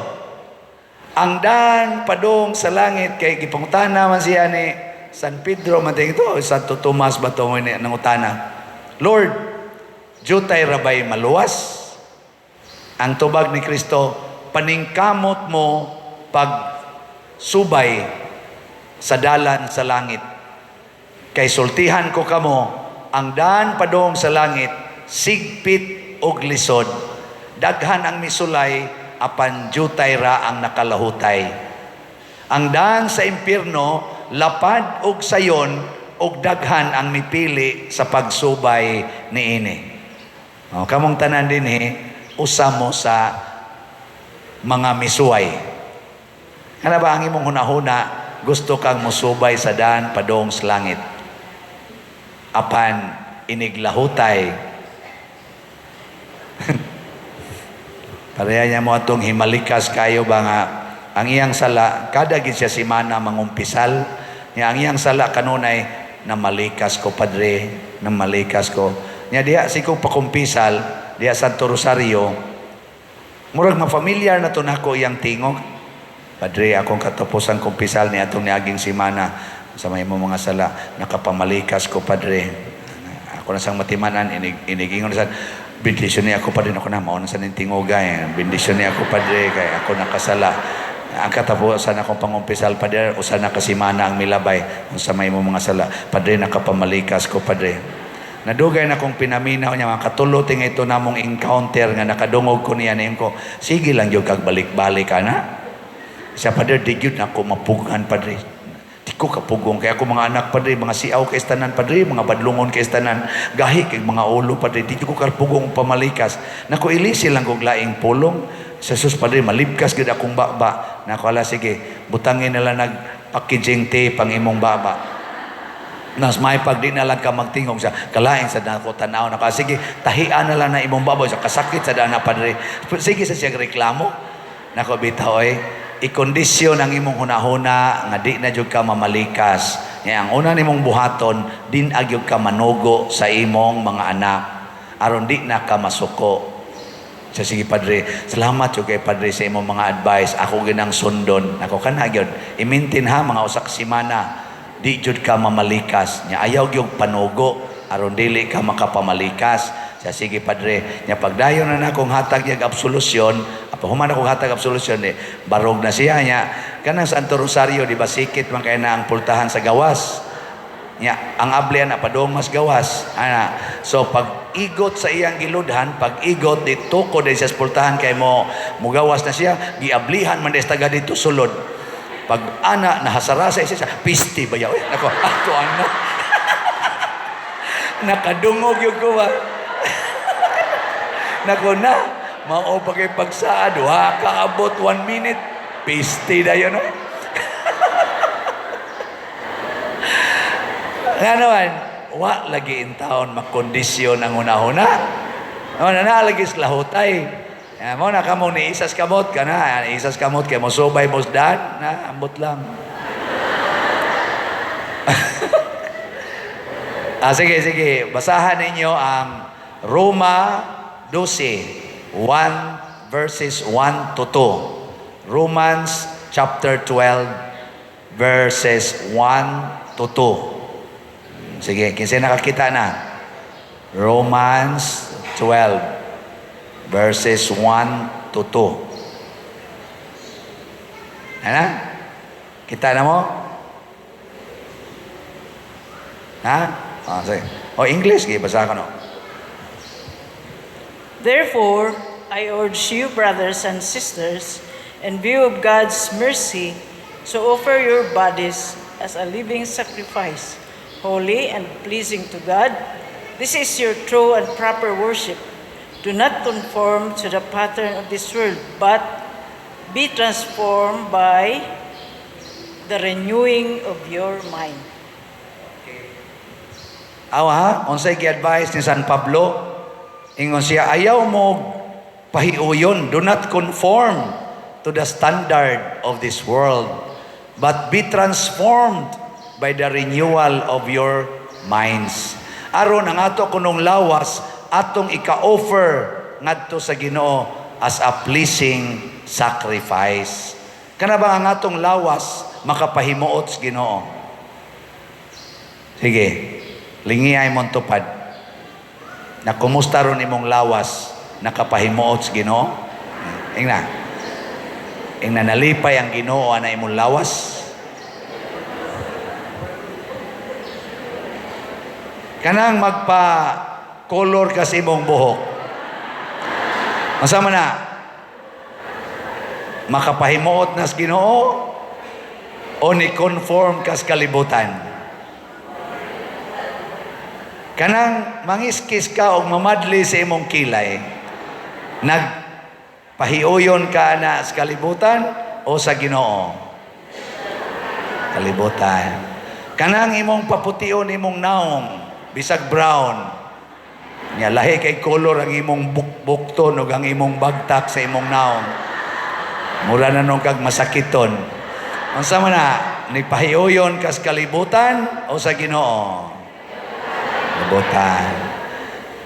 ang daan padung sa langit, kay gipangutana man siya ni San Pedro man ito, Santo Tomas ba ito ni nangutana? "Lord, jutay rabay maluwas?" Ang tubag ni Kristo, "Paningkamot mo pag subay sa dalan sa langit. Kay sultihan ko kamo, ang daan padong sa langit, sigpit og lisod. Daghan ang misulay, apan jutay ra ang nakalahutay. Ang daan sa impierno, lapad og sayon, og daghan ang mipili sa pagsubay niini." O, kamong tanan dinhi, usa mo sa mga misuway. Kana ba ang imong hunahuna, gusto kang musubay sa daan padong sa langit? Apan iniglahutay. Pareha niya mo atong himalikas kayo ba nga ang iyang sala kada gid siya simana mangumpisal niya. Ang iyang sala kanunay, "Namalikas ko, Padre, namalikas ko." Niya diha si kong pakumpisal diha Santo Rosario, murag ma-familiar na to nako iyang tingog. "Padre, akong katapusan kumpisal ni atong niaging simana sa may mo mga sala, nakapamalikas ko, Padre." Ako na sang matimanan, inigingon sa bendisyon niya ako, Padre. Ako na, mauna sa ning tingoga eh. "Bendisyon niya ako, Padre, kay ako nakasala. Ang katapusan akong pangumpisal, Padre, usa na kasimana ang milabay sa may mo mga sala. Padre, nakapamalikas ko, Padre." Nadugay na kong pinaminaw niya, mga katulo ting ito namong encounter nga nakadungog ko niya niyon ko, "Sige lang gyud kag balik-balik ka na." Siya, "Padre, di gyud na ako mapugan, Padre. Di ko kapugong. Kaya ako mga anak, Padre, mga siaw kay tanan, Padre, mga badlungon kay tanan. Gahi kay mga ulo, Padre. Di ko kapugong pamalikas. Nako, ilisi lang kog laing pulong. Sa sus, Padre, malibkas gid akong baba." Nako, "Ala, sige, butangin nila nag packaging tape ang imong baba. Nas may pag di na lang ka magtingog sa kalain sa nako tanaw na ka. Sige, tahian na lang na imong baba sa kasakit sa dana, Padre." Sige sa siya reklamo. Nako, bitaw oy, ikondisyon ang imong hunahuna nga di na jud ka mamalikas. Nya ang una nimong buhaton, din agyud ka manugo sa imong mga anak aron di na ka masuko. Siya, "Sige, Padre, salamat jud kay, Padre, sa imong mga advice. Ako ginang sundon." Nako, kana gyud. I-maintain ha mga usa ka semana. Di jud ka mamalikas. Nya ayaw gyud panugo aron dili ka makapamalikas. Siya, "Sige, Padre." Nya pagdayon na nakong hatag yag absolution, apa human akong hatag absolution eh, barog na siya nya. Kanang Santo Rosario, di ba sikit man kay na ang pultahan sa gawas? Nya, ang abli ana padung mas gawas. Ana. So pag igot sa iyang giludhan, pag igot di tuko din siya sa pultahan kay mo mugawas na siya, giablihan man des taga dito sulod. Pag ana nahasarasa siya, "Piste ba yaw?" Nako, ato ana. Nakadungog yung ko ba? Nako na, mao pa kay pagsaad, wa kaabot 1 minute. Piste dayon oy. Nga naman, wa lagi in taon makondisyon ang hunahuna. No, na na lagi sa lahutay. Ya, mo na kamo ni isas kamot ka na, isas kamot kay mo subay mo dan, na ambot lang. Ah, sige, sige. Basahan ninyo ang Roma 12, 1 verses 1 to 2. Romans chapter 12 verses 1 to 2. Sige, kinsa nakakita na? Romans 12 verses 1 to 2. Ano? Kita na mo? Ha? Ah, sige. O, English, sige, basa ka no. Therefore, I urge you, brothers and sisters, in view of God's mercy, to offer your bodies as a living sacrifice, holy and pleasing to God. This is your true and proper worship. Do not conform to the pattern of this world, but be transformed by the renewing of your mind. Awa, unsay gi-advise ni San Pablo? Ingon siya, ayaw mo pahiuyon. Do not conform to the standard of this world, but be transformed by the renewal of your minds. Aron ang ato kunong lawas atong ika-offer ngadto sa Ginoo as a pleasing sacrifice. Kana ba ang atong lawas makapahimuot sa Ginoo? Sige, lingiyay mong tupad. Na kumusta ron imong lawas nakapahimuot sa Ginoo? Ingna. Ingna, nalipay ang Ginoo ana imong lawas. Kanang magpa color ka sa imong buhok. Masama na? Makapahimuot na sa Ginoo o ni conform ka sa kalibutan? Kanang mangiskis ka og mamadli sa imong kilay, nagpahiuyon ka na sa kalibutan o sa Ginoo? Kalibutan. Kanang imong papution imong naong, bisag brown, nya lahi kay color ang imong bukton ug ang imong bagtak sa imong naong. Mura na nung kag masakiton. Unsa man na, nipahiuyon ka sa kalibutan o sa Ginoo? Kalibutan.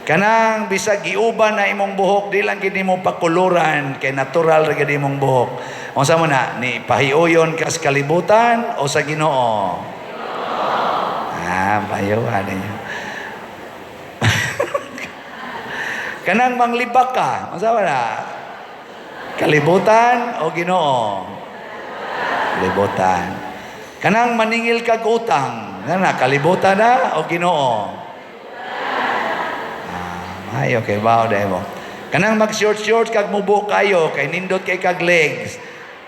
Kanang bisag giuban na imong buhok, di lang gid nimo pakuluran kay natural ra gid imong buhok. Unsa man na, nipahiuyon ka sa kalibutan o sa Ginoo? Ah, pahiuan ninyo. Kanang manglibak ka, unsa man na? Kalibutan o Ginoo? Kalibutan. Kanang maningil kag utang, nga kalibutan na o Ginoo? Ah, maayo kay bao dai mo. Kanang mag-short-short kag mubo kayo kay nindot kay kag legs.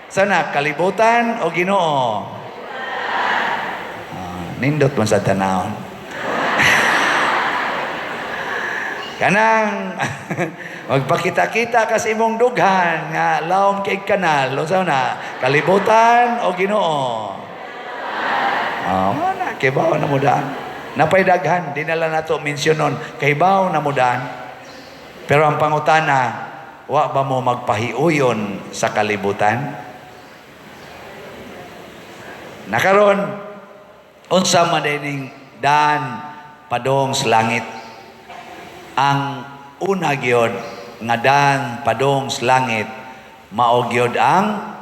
Sana kalibutan o Ginoo? Ah, nindot man sa tanawon. Kanang magpakita-kita ka sa imong dughan nga laom kay kanal, unsa na? Kalibutan o Ginoo? Oh, na kay bawo na mo daan. Napay daghan, di na lang nato mensyonon, kay bawo na mo daan. Pero ang pangutana, wa ba mo magpahiuyon sa kalibutan? Nakaron, unsa man ning daan padong sa langit? Ang una gyud nga daan padong sa langit mao gyud ang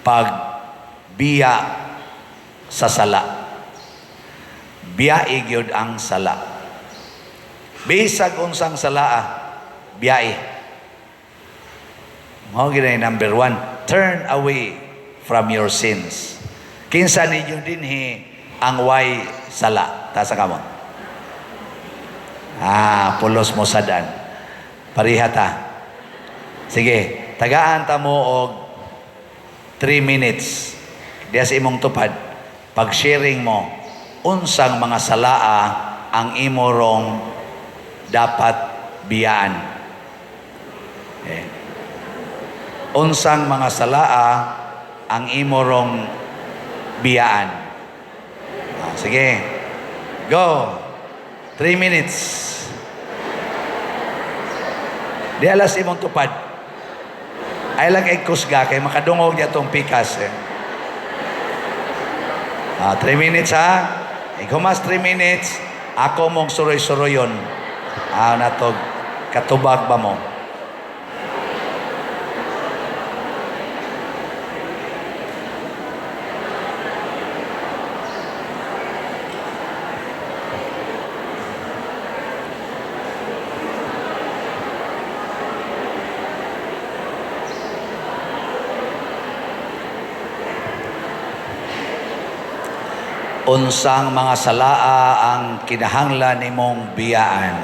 pagbiya sa sala. Biyai gyud ang sala. Bisag unsang sala, biyai. Mao gyud ay number 1, turn away from your sins. Kinsa ninyo dinhi ang way sala? Taas ang kamot. Ah, pulos mo sadan. Pareha ta. Sige, tagaan ta mo og 3 minutes. Diya sa imong tupad, pag sharing mo, unsang mga salaa ang imorong dapat biyaan. Okay. Unsang mga salaa ang imorong biyaan. Ah, sige. Go. 3 minutes. Di alas imong tupad. Ay lang kay kusga kay makadungog niya tong pikas. Eh. Ah, 3 minutes ha. Ikumas 3 minutes, ako mong suroy-suroyon. Ah, natog katubag ba mo? Unsang mga salaa ang kinahanglan nimong biyaan?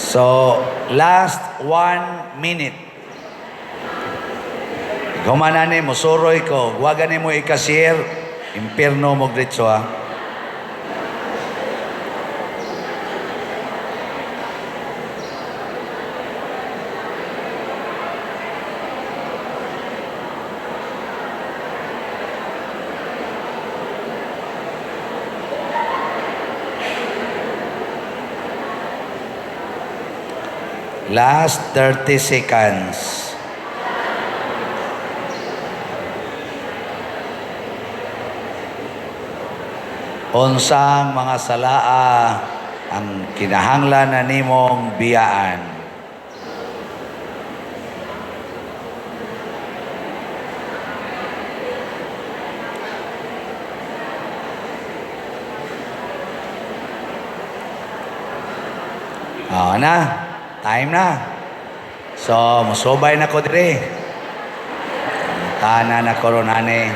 So, last 1 minute. Human ani, musuroy ko. Wa gani mo ika-share, impirno mo diretso ha. Last 30 seconds. Unsang mga salaa ang kinahanglan na nimong biyaan? Ah, na. Time na. So, musubay na ko dire. Tanan na ko ron, ani.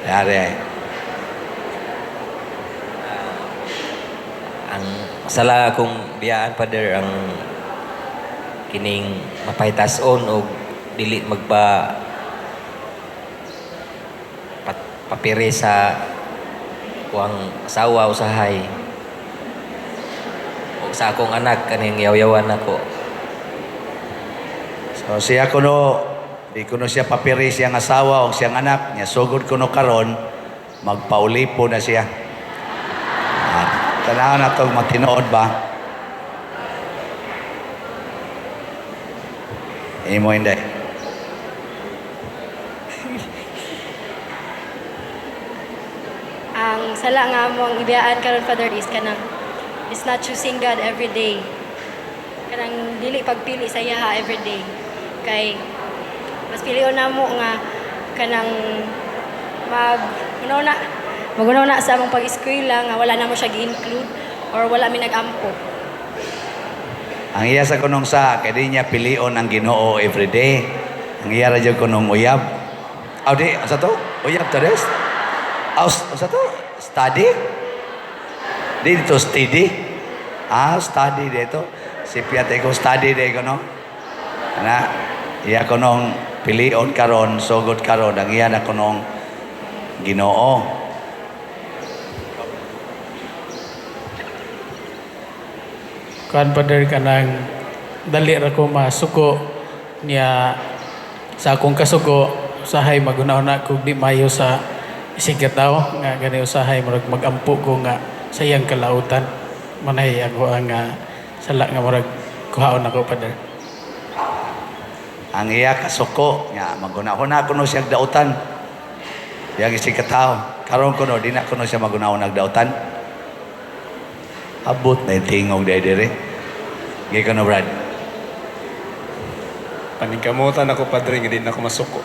Yari. Ang sala akong biyaan, Father, ang kining mapahitason og dili magpa papire sa kuang asawa usahay o sa akong anak kaning yaw-yawan nako. So siya kuno, di kuno siya papiri siyang asawa o siyang anak niya, sugod kuno karon magpaulipo na siya. Ah, tanaw na tong matinood ba? Imo hindi. Ang sala nga among ibiyaan karon, Father, is kanang is not choosing God every day. Kanang dili pagpili sa iyaha every day. Kay mas pilion namo nga kanang mag una maguna sa among pag-eskwela nga wala namo siya gi-include or wala mi nag-ampo. Ang iya sa kunong sa, kay di niya pilion ang Ginoo everyday. Ang iya ra jud kunong uyab. Aw di, asa to? Uyab to des? Aw, asa to? Study? Di dito steady? Ah, study dito. Si Piat ko study de ko no. Ana, iya kunong pilion karon, sugod karon ang iya na kunong Ginoo. Kuan, Father, kanang dali ra ko masuko niya sa akong kasuko usahay maguna-una kog di mayo sa isig tawo nga gani usahay murag magampo ko nga sa iyang kalautan manay ako ang sala nga murag kuhaon ako, Father. Ang iya kasuko nga maguna-una kuno siya dautan. Yang isig katawo. Karon kuno di na kuno siya maguna-una dautan. Abot na tingog dai dire. Gi kuno, Brad. Paningkamutan ako, Padre, nga di na ako masuko.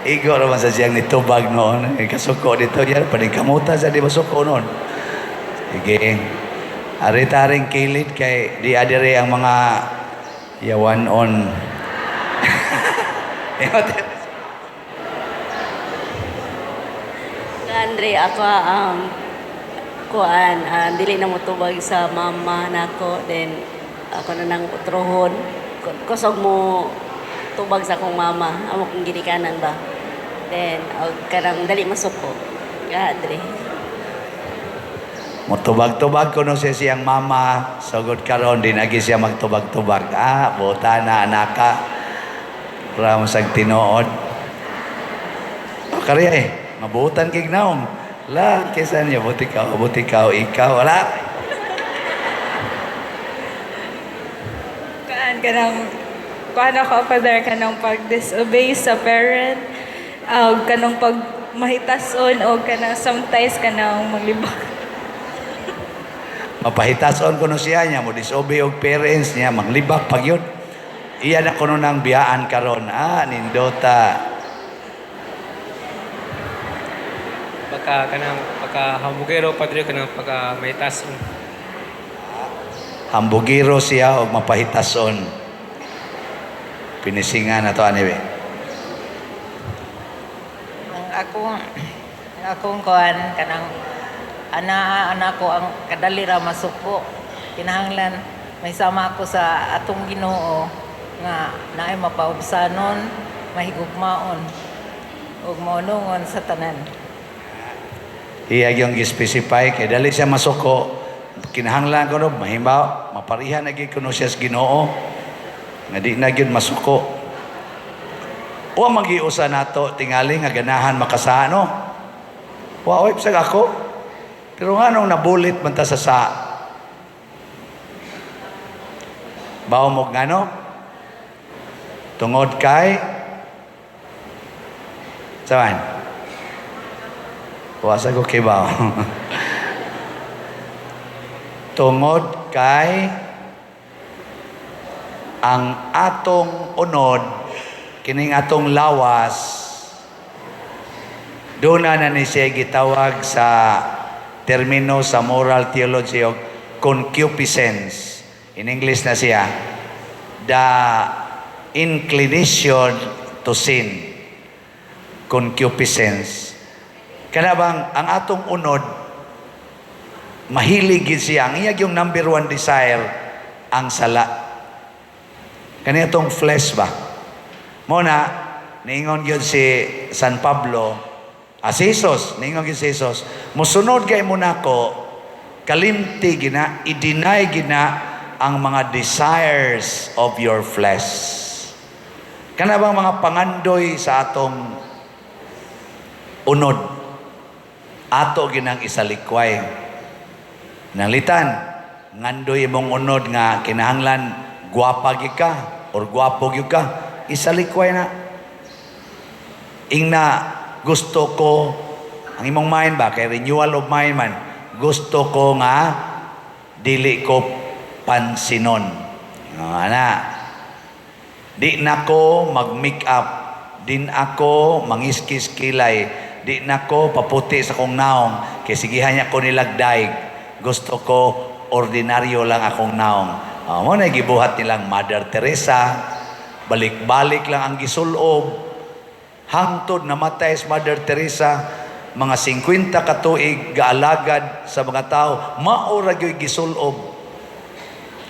Igo ra man sa siyang nitubag noon. Kasuko dito yan. Paningkamutan sa di masuko noon. Sige. Ari taring kilid kay di adire ang mga yawan on. Andre, ako kuan dili na mo tubag sa mama nako, then ako na nang utrohon. Kusog mo tubag sa akong mama, amo kong ginikanan ba, then og kanang dali masuko ya, Andre. Mutubag-tubag kuno siya siyang mama. Sugod karon di nagi siya magtubag-tubag. Ah, buta na anaka. Para masag tinuod. O kariya eh. Mabutan kig naong. La, kaysa niya, buti ka, buti ka, ikaw, wala. Kaan kanang kuan ako, Father, kanang pag disobey sa parent, kanang pag mahitason o kanang sometimes kanang maglibak. Mapahitason kuno siya niya, mo disobey og parents niya, maglibak pag yun. Iya na kuno nang biyaan karon. Ah, nindota. Pagka kanang pagka hambugero, Padre, kanang pagka mahitason. Hambugiro siya og mapahitason. Pinisingan na to anyway. Ang akong kuan, kanang ana ana ko ang kadali ra masuko. Kinahanglan may sama ako sa atong Ginoo nga naay mapaubsanon, mahigugmaon ug maunungon sa tanan. Iya yung gi-specify kay dali siya masuko, kinahanglan ko no mahimbaw maparihan na gyud kuno siya sa Ginoo nga di na gyud masuko. Wa magiusa nato tingali nga ganahan makasano. Wa oy, bisag ako. Pero nganong nabulit man ta sa sa? Bawo mo ngano? Tungod kay Saan? Wa sa ko kibaw. Tungod kay ang atong unod, kining atong lawas, doon na na ni siya gitawag sa termino sa moral theology og concupiscence. In English na siya, the inclination to sin. Concupiscence. Kana bang ang atong unod, mahilig gid siya. Ang iya yung number one desire, ang sala. Kani atong flesh ba? Mo na, niingon gyud si San Pablo, si Jesus, niingon gyud si Jesus, "Musunod kay mo nako, kalimti gina, i-deny gina ang mga desires of your flesh." Kana bang mga pangandoy sa atong unod, ato ginang isalikway. Nalitan, ngandoy imong unod nga kinahanglan gwapa gyud ka or gwapo gyud ka, isalikway na. Ingna gusto ko, ang imong mind ba kay renewal of mind man, gusto ko nga dili ko pansinon. Ana. Di na ko mag-make up, din ako mangiskis kilay, di na ko paputi sa kong naong, kay sigihan niya ko nilagdaig. Gusto ko ordinaryo lang akong naong. Mo na gibuhat nilang Mother Teresa, balik-balik lang ang gisulob. Hangtod namatay si Mother Teresa, mga 50 katuig gaalagad sa mga tao, mao ra gyud gisulob.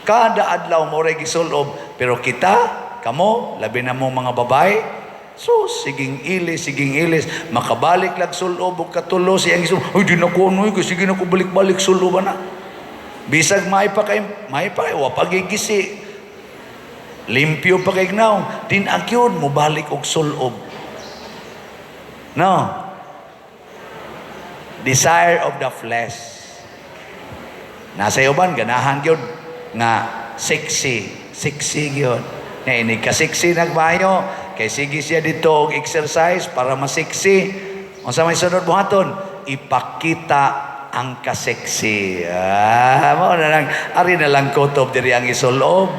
Kada adlaw mo ra gisulob, pero kita, kamo, labi na mo mga babae, so siging ilis, siging ilis, makabalik lag sulob og katulo siyang gisulob. "Uy, di na ko ano, sige na ko balik-balik sulob na." Bisag may pa kay, may pa kay, wa pa gigisi. Limpyo pa kay naong, din agyod mo balik og sulob. No. Desire of the flesh. Nasa uban ganahan gyud nga sexy, sexy gyud. Nga inig ka sexy nagbayo, kay sige siya dito og exercise para ma-sexy. Unsa may sunod buhaton? Ipakita ang ka-sexy. Ah, mao na lang ari na lang kutob diri ang isulob.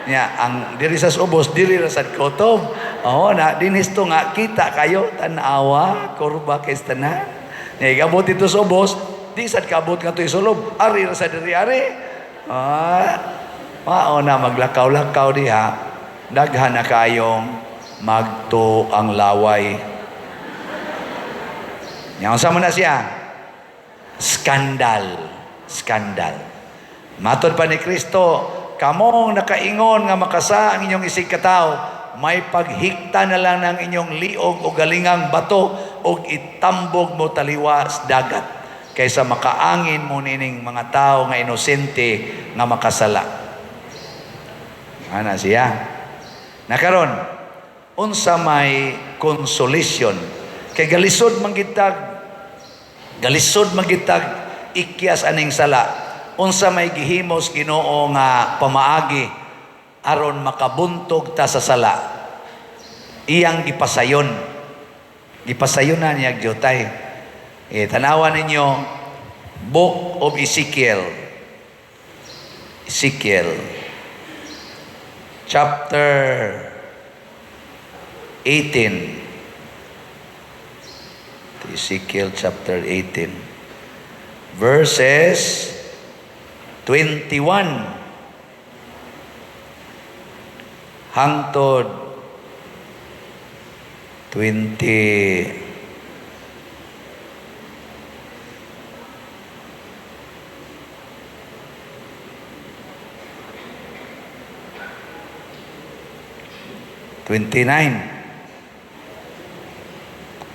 Nya ang diri sa ubos diri ra sad kutob. Oo na dinis to nga kita kayo tan-awa kurba kay tanan. Nya igabot dito sa ubos, di sad kabot nga to isulob. Ari ra sa diri ari. Ah, mao na maglakaw-lakaw diha. Daghan na kayong magto ang laway. Nya unsa man na siya? Skandal. Skandal. Matod pa ni Kristo, kamong nakaingon nga makasa ang inyong isig katawo, may paghikta na lang ng inyong liog o galingang bato o itambog mo taliwa sa dagat kaysa makaangin mo nining mga tao nga inosente nga makasala. Ana siya. Nakaron, unsa may consolation kay galisod man gitag ikyas aning sala? Unsa may gihimos Ginoo nga pamaagi aron makabuntog ta sa sala? Iyang gipasayon, gipasayon na niya gyutay. Eh, tanawa ninyo Book of Ezekiel, Ezekiel chapter 18. Ezekiel chapter 18 verses 21 hangtod 20 29.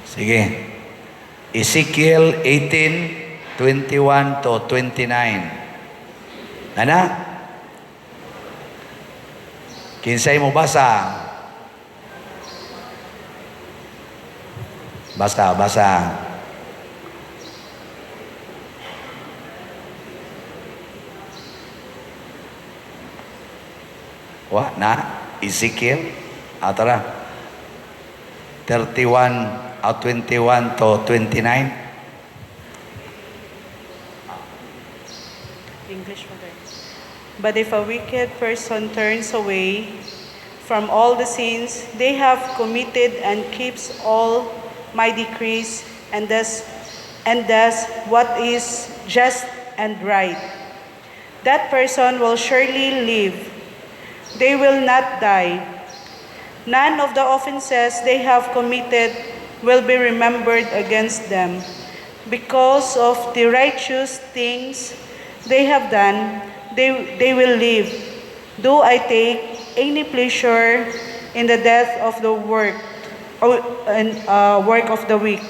Sige. Ezekiel 18, 21 to 29. Ana? Kinsay mo basa? Basa, basa. Wa na Ezekiel. Ah, tara. 31 o 21 to 29. English, Father. But if a wicked person turns away from all the sins they have committed and keeps all my decrees and does what is just and right, that person will surely live. They will not die. None of the offenses they have committed will be remembered against them. Because of the righteous things they have done, they will live. Do I take any pleasure in the death of the work, or, and, work of the weak?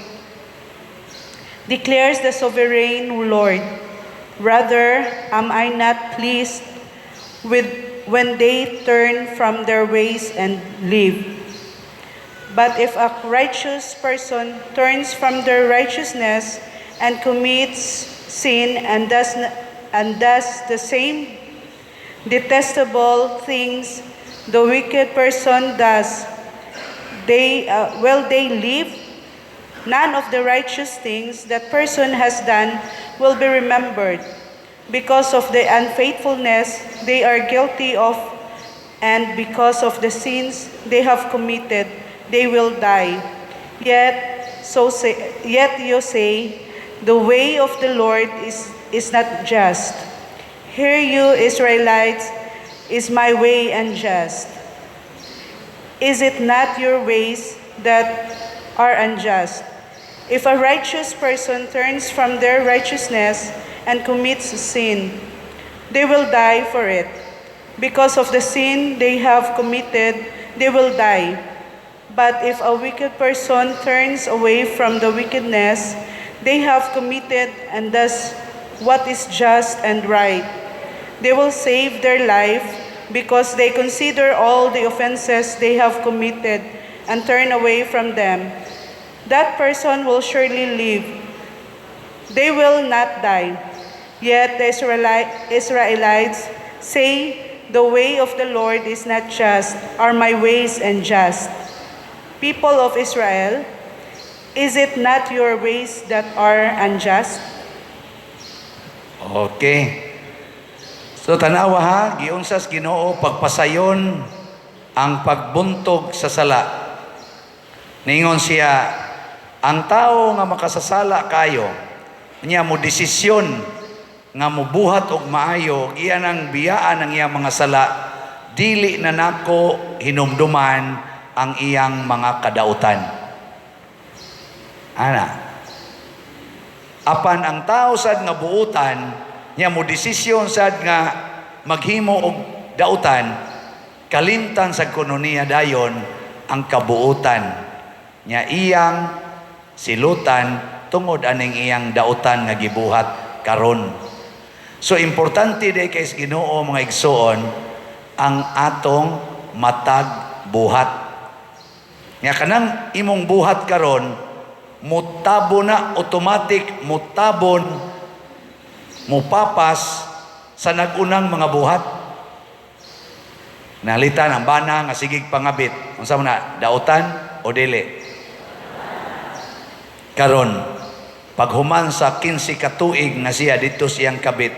Declares the sovereign Lord. Rather, am I not pleased with when they turn from their ways and live? But if a righteous person turns from their righteousness and commits sin and does the same detestable things the wicked person does, they will they live? None of the righteous things that person has done will be remembered. Because of the unfaithfulness they are guilty of and because of the sins they have committed, they will die. Yet you say, "The way of the Lord is not just." Hear you, Israelites, is my way unjust? Is it not your ways that are unjust? If a righteous person turns from their righteousness and commits sin, they will die for it. Because of the sin they have committed, they will die. But if a wicked person turns away from the wickedness they have committed and does what is just and right, they will save their life because they consider all the offenses they have committed and turn away from them. That person will surely live. They will not die. Yet the Israelites say, "The way of the Lord is not just." Are my ways unjust? People of Israel, is it not your ways that are unjust? Okay. So tanawa ha, giunsas Ginoo pagpasayon ang pagbuntog sa sala. Ningon siya, ang tao nga makasasala kayo, niya mo desisyon nga mubuhat og maayo, giyan ang biyaan ang iyang mga sala, dili na nako hinumduman ang iyang mga kadautan. Ana. Apan ang tao sad nga buutan, niya mo desisyon sad nga maghimo og dautan, kalimtan sa kuno niya dayon ang kabuutan nya iyang silutan tungod aning iyang dautan nga gibuhat karon. So importante day kay sa Ginoo, mga igsoon, ang atong matag buhat. Nga kanang imong buhat karon mutabo na automatic, mutabon, mupapas sa nagunang mga buhat. Nalitan ang bana nga sigig pangabit. Unsa man na, dautan o dili? Karon, paghuman sa 15 ka tuig nga siya dito siyang kabit,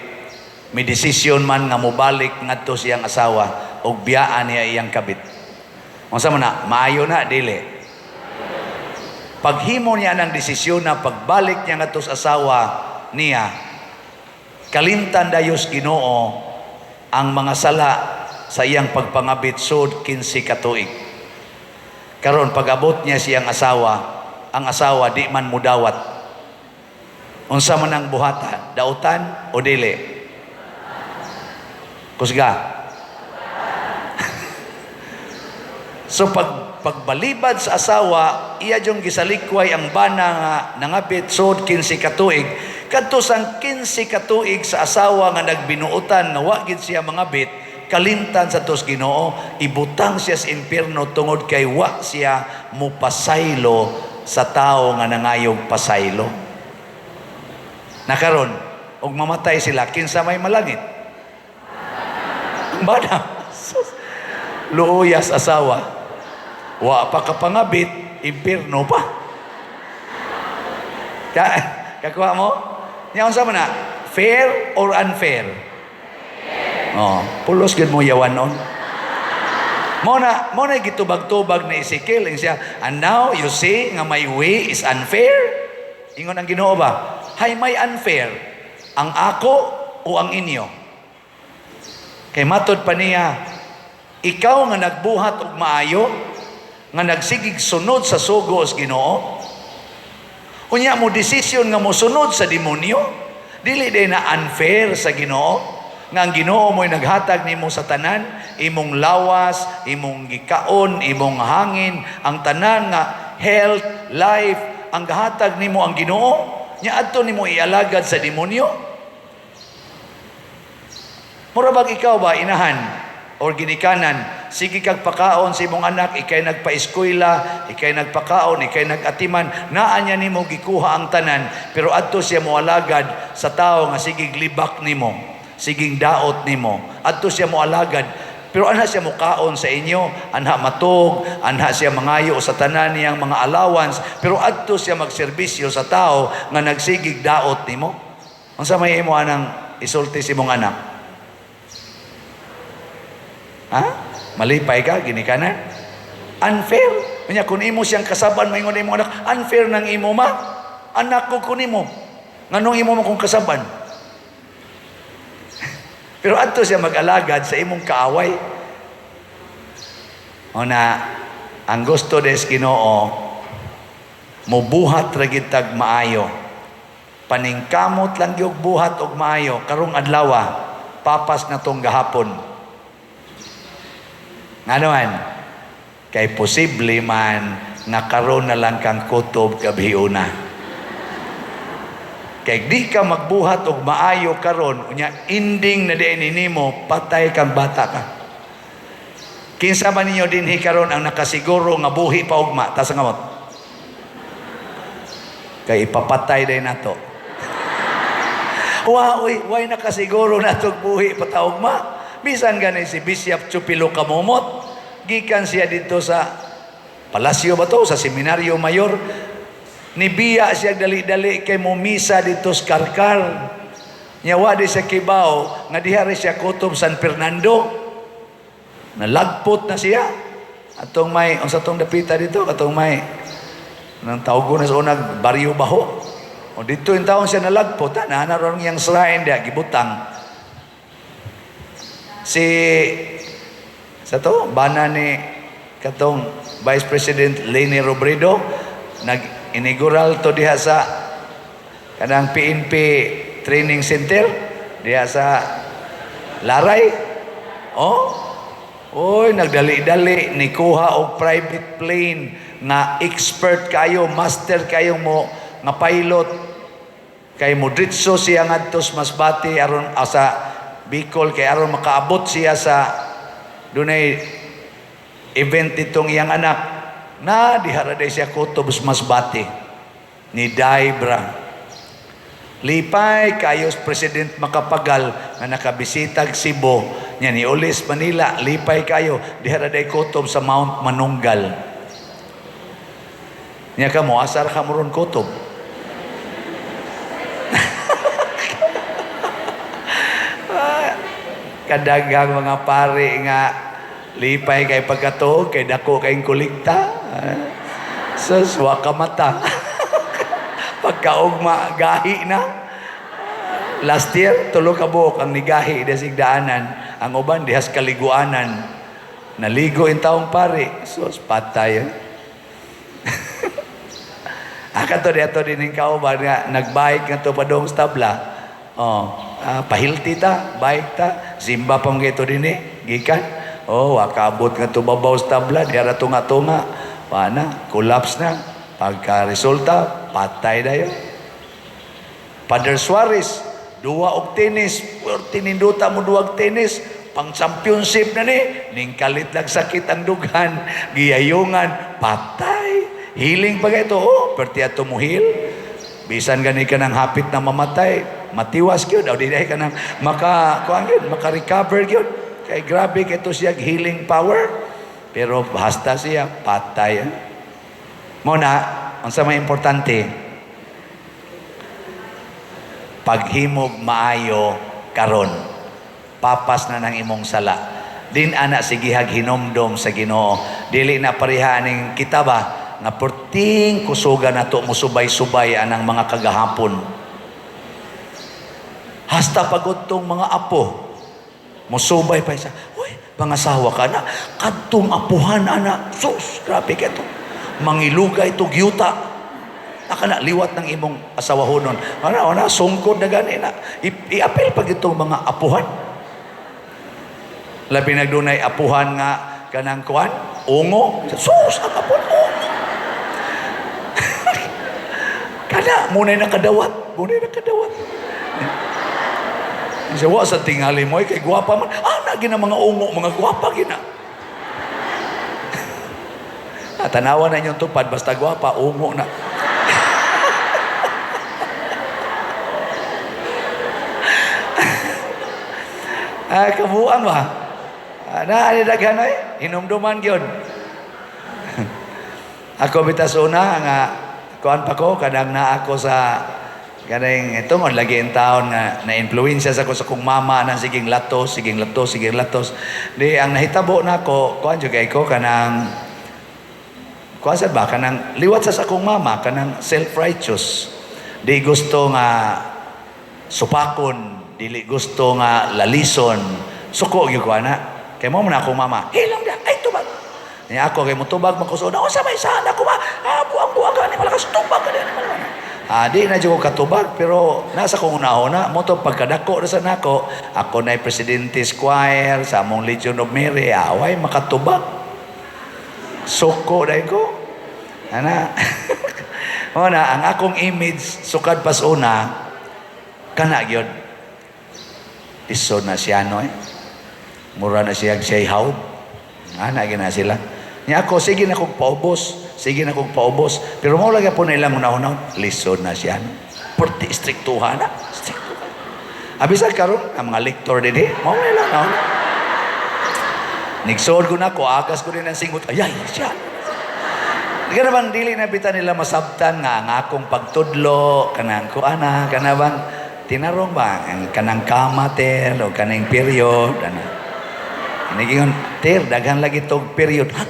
may desisyon man nga mobalik ngadto siyang asawa ug biyaan niya iyang kabit. Unsa man na, maayo na dili? Paghimo niya ng desisyon na pagbalik niya ngadto sa asawa niya, kalimtan dayos Ginoo ang mga sala sa iyang pagpangabit sud 15 ka tuig. Karon pag-abot niya siyang asawa, ang asawa di man mudawat. Unsa man ang buhata, dautan o dili? Kusga. So pagbalibad sa asawa, iya jung gisalikway ang bana nga nangabit sod 15 ka tuig. Kadto sang 15 ka tuig sa asawa nga nagbinuotan nga wa gid siya mangabit, kalimtan sa tos Ginoo, ibutang siya sa impierno tungod kay wa siya mupasaylo sa tawo nga nangayog pasaylo. Nakaron, og mamatay sila, kinsa may malangit? Ang bana. Luuyas asawa. Wa pa ka pangabit, impierno pa. Kakuha mo? Nya unsa man na? Fair or unfair? Oh, pulos gid mo yawan nun. Mo na gitubag-tubag ni Ezekiel siya, "And now you see nga my way is unfair." Ingon ang Ginoo ba? Hay may unfair, ang ako o ang inyo? Kay matod pa niya, ikaw nga nagbuhat og maayo, nga nagsigig sunod sa sugo sa Ginoo, unya mo desisyon nga mosunod sa demonyo, dili day na unfair sa Ginoo, nga ang Ginoo mo'y naghatag nimo sa tanan, imong lawas, imong gikaon, imong hangin, ang tanan nga health, life, ang gahatag nimo ang Ginoo, nya adto nimo ialagad sa demonyo. Mura bag ikaw ba inahan or ginikanan, sige kag pakaon sa imong anak, ikay nagpa-eskwela, ikay nagpakaon, ikay nagatiman, naa niya nimo gikuha ang tanan, pero adto siya moalagad sa tawo nga sigig libak nimo, siging daot nimo, adto siya moalagad, pero anha siya mukaon sa inyo, anha matug, anha siya mangayo sa tanan niyang mga allowance, pero adto siya magserbisyo sa tao nga nagsigig daot nimo. Unsa may imo anang isulti sa imong anak? Ha? Malipay ka, ginikanan? Unfair. Kanya, kung imo siyang kasaban, maingon imo anak, unfair ng imo ma. Anak ko kun imo. Nganong imo mo kung kasaban? Pero adto siya mag-alagad sa imong kaaway. O na, ang gusto des Ginoo, mubuhat ra gid tag maayo. Paningkamot lang gyud buhat og maayo karong adlaw, papas na tong gahapon. Ngano man, kay posible man nga karon na lang kang kutob gabiuna. Kay di ka magbuhat og maayo karon, unya ending na diay nimo, patay kang bata ka. Kinsa man ninyo dinhi karon ang nakasiguro nga buhi pa ugma, taas ang kamot. Kay ipapatay day nato. Wa oy, way nakasiguro natog buhi pa ta ugma. Bisan gani si Bishop Chupilo Kamumot, gikan siya dito sa Palasyo ba to, sa Seminaryo Mayor, nibiya siya dali-dali kay mumisa dito sa Karkar. Nyawa di siya kibaw, nga diha rin siya kutob San Fernando. Nalagpot na siya. Atong may, unsa tong dapita dito, atong may, nang tawag na sa unag, Baryo Baho. O dito yung taon siya nalagpot, ha, naanaron niyang shrine diha, gibutang. Si, sa to, bana ni katong Vice President Leni Robredo, nag-inaugural to diha sa kanang PNP Training Center, diha sa Laray. Oh, oy, nagdali-dali, nikuha og private plane nga expert kayo, master kayo mo nga pilot. Kay modritso siya ngadto sa Masbate aron sa Bicol kay aron makaabot siya sa dunay event itong iyang anak na dihara day siya kutob sa Masbate ni Daibra. Lipay kayos President Macapagal nga nakabisitag Cebu nya ni Ulis Manila, lipay kayo dihara day kutob sa Mount Manunggal. Nya ka mo asar ka mo ron kutob. Kadaghang mga pare nga lipay kay pagkatuog kay dako kay kolekta. Sus, wa ka mata. Pagkaugma gahi na. Last year tulo ka buok ang nigahi diha sa igdaanan, ang uban dihas kaliguanan. Naligo in taong pare. Sus, patay. Nakato di ato din kauban nga nagbike nga to padong sa tabla. Oh, pahilti ta, bike ta, simba pa mga ito din eh, gikan. Oh, wakabot nga to babaw sa tabla, di ara tunga-tunga. Pana, collapse na. Pagka resulta, patay dayo. Father Suarez, duwa og tennis, pero tininduta mo duwag tennis, pang championship na ni, ning kalit lang sakit ang dughan, giyayungan, patay. Healing pa ito, oh, perti ato mo heal. Bisan gani ka ng hapit na mamatay, matiwas gyud, aw di ka nang maka kuan gyud, maka-recover gyud. Kay grabe kay to siya healing power. Pero hasta siya patay. Mo na, unsa may importante? Paghimog maayo karon. Papas na ng imong sala. Din ana sigihag hinomdom sa Ginoo. Dili na pareha ning kita ba nga perting kusuga nato musubay-subay anang mga kagahapon. Hasta pagod tong mga apo musubay pa siya. Uy, pangasawa ka na. Kadtong apuhan ana. Sus, grabe ka ito. Mangilugay to gyuta. Naka na, liwat ng imong asawahonon. Ana, ana, sungkod na gani na. I-apil pag itong mga apuhan. Labi nagdunay apuhan nga kanang kuan, ungo. Sus, ang apuhan, ungo. Kana, muna'y nakadawat. Muna'y nakadawat. Siya, wa sa tingali mo, kay gwapa man. Ah, na gina mga ungo, mga gwapa gina. Tanawa na inyong tupad, basta gwapa, ungo na. Kabuang ba? Na, ani daghan ay, hinumduman gyud. Ako bitas una nga kuan pa ko kadang naa ako sa kaning tungod lagi in taon nga na-influensya sa ko sa kong mama nang siging latos, siging latos, siging latos. Di ang nahitabo nako, kuan jud kay ko kanang kuan sad ba kanang liwat sa akong mama kanang self-righteous. Di gusto nga supakon, dili gusto nga lalison. Suko gyud ko ana. Kay mo man akong mama, hilom da, ay tubag. Niya ako kay motubag man ko sa una, unsa may saan ako ma? Buang-buang ka ni malakas tubag ka ni malakas. Di na jud ko katubag pero nasa kong unahon mo to pagkadako ra sa nako, ako nay presidente choir sa among Legion of Mary, away makatubag. Suko dai ko. Ana. Mo na ang akong image sukad pas una kana gyud. Iso na siya no eh. Mura na siya siya'y hawb. Ana gina sila. Nya ako sige na kong paubos, sige na kong paubos. Pero mao lagi po na ilang unahon, lisod na siya. No? Porti istriktuhan na. Istriktuhan. Abisa karon ang mga lektor dinhi, mao na ilang unahon. Nigsuod ko na ko, agas ko din ang singot. Ayay, siya. Di ka na bang dili na bita nila masabtan nga ang akong pagtudlo, kanang kuana, kana bang tinarong ba, ang kanang kama ter, o kanang period, ana. Inigingon, ter, daghan lagi tog period. Ha?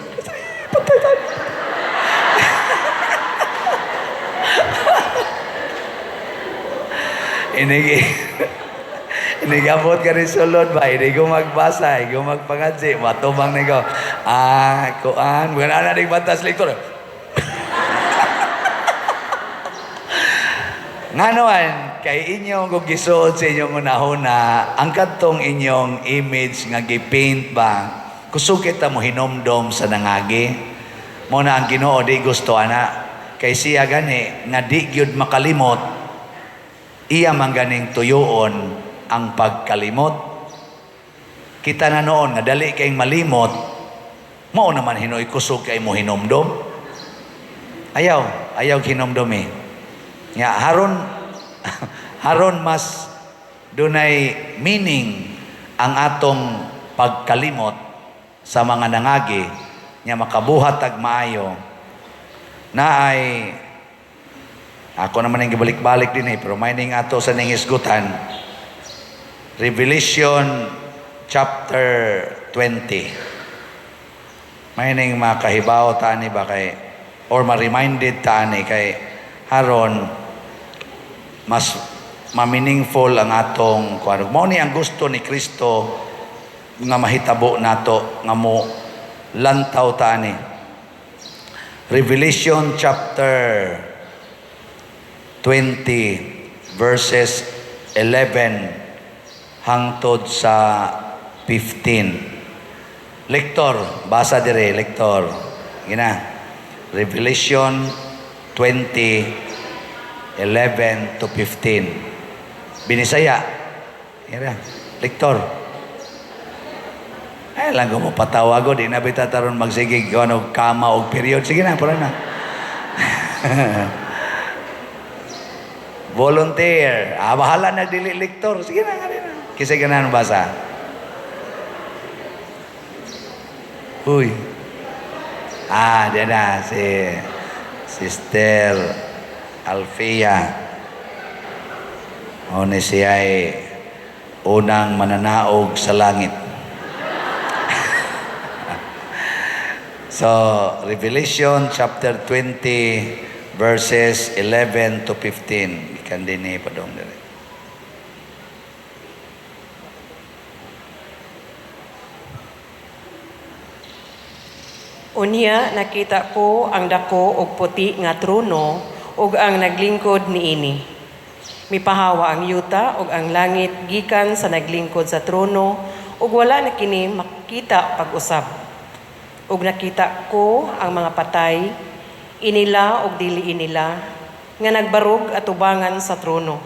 Patay tayo. Inigabot ka rin sulod ba? Hindi ko magbasa, hindi ko magpangadsi. Matubang ni ko. Kuan. Wala na rin batas lektor. Nga naman, kay inyong kung gisuod sa inyong unahuna, ang kadtong inyong image nga gipaint ba, kusog kita mo hinomdom sa nangagi. Mo na ang Ginoo di gusto ana. Kay siya gani nga di gyud makalimot, iya man ganing tuyoon ang pagkalimot. Kita na noon nga dali kayong malimot, mao naman hinoy kusog kay mo hinomdom. Ayaw, ayaw hinomdom eh. Nga haron mas dunay meaning ang atong pagkalimot sa mga nangagi nga makabuhat ag maayo na ay ako naman ang gibalik-balik din eh, pero may ning ato sa ning hisgutan. Revelation chapter 20. May ning makahibaw tani ba kay or ma-reminded tani kay haron mas ma-meaningful ang atong kuan. Mao ni ang gusto ni Kristo nga mahitabo nato nga mo lantaw tani. Revelation chapter 20 verses 11 hangtod sa 15. Lektor, basa dire, lektor. Gina. Revelation 20 11 to 15. Binisaya. Gina. Lektor. Ay lang ko mo patawag ko, di na bita taron magsigig ko ano, kama og period. Sige na, pura na. Volunteer. Ah, bahala na dili lektor. Sige na, nga na. Kasi ganahan basa. Uy. Ah, di na si Sister Alfia. O ni siya ay unang mananaog sa langit. So, Revelation chapter 20 verses 11 to 15. Ikan din ni padong dire. Unya nakita ko ang dako og puti nga trono ug ang naglingkod niini. Mipahawa ang yuta ug ang langit gikan sa naglingkod sa trono ug wala na kini makita pag-usab. Ug nakita ko ang mga patay, inila ug dili inila, nga nagbarog atubangan sa trono.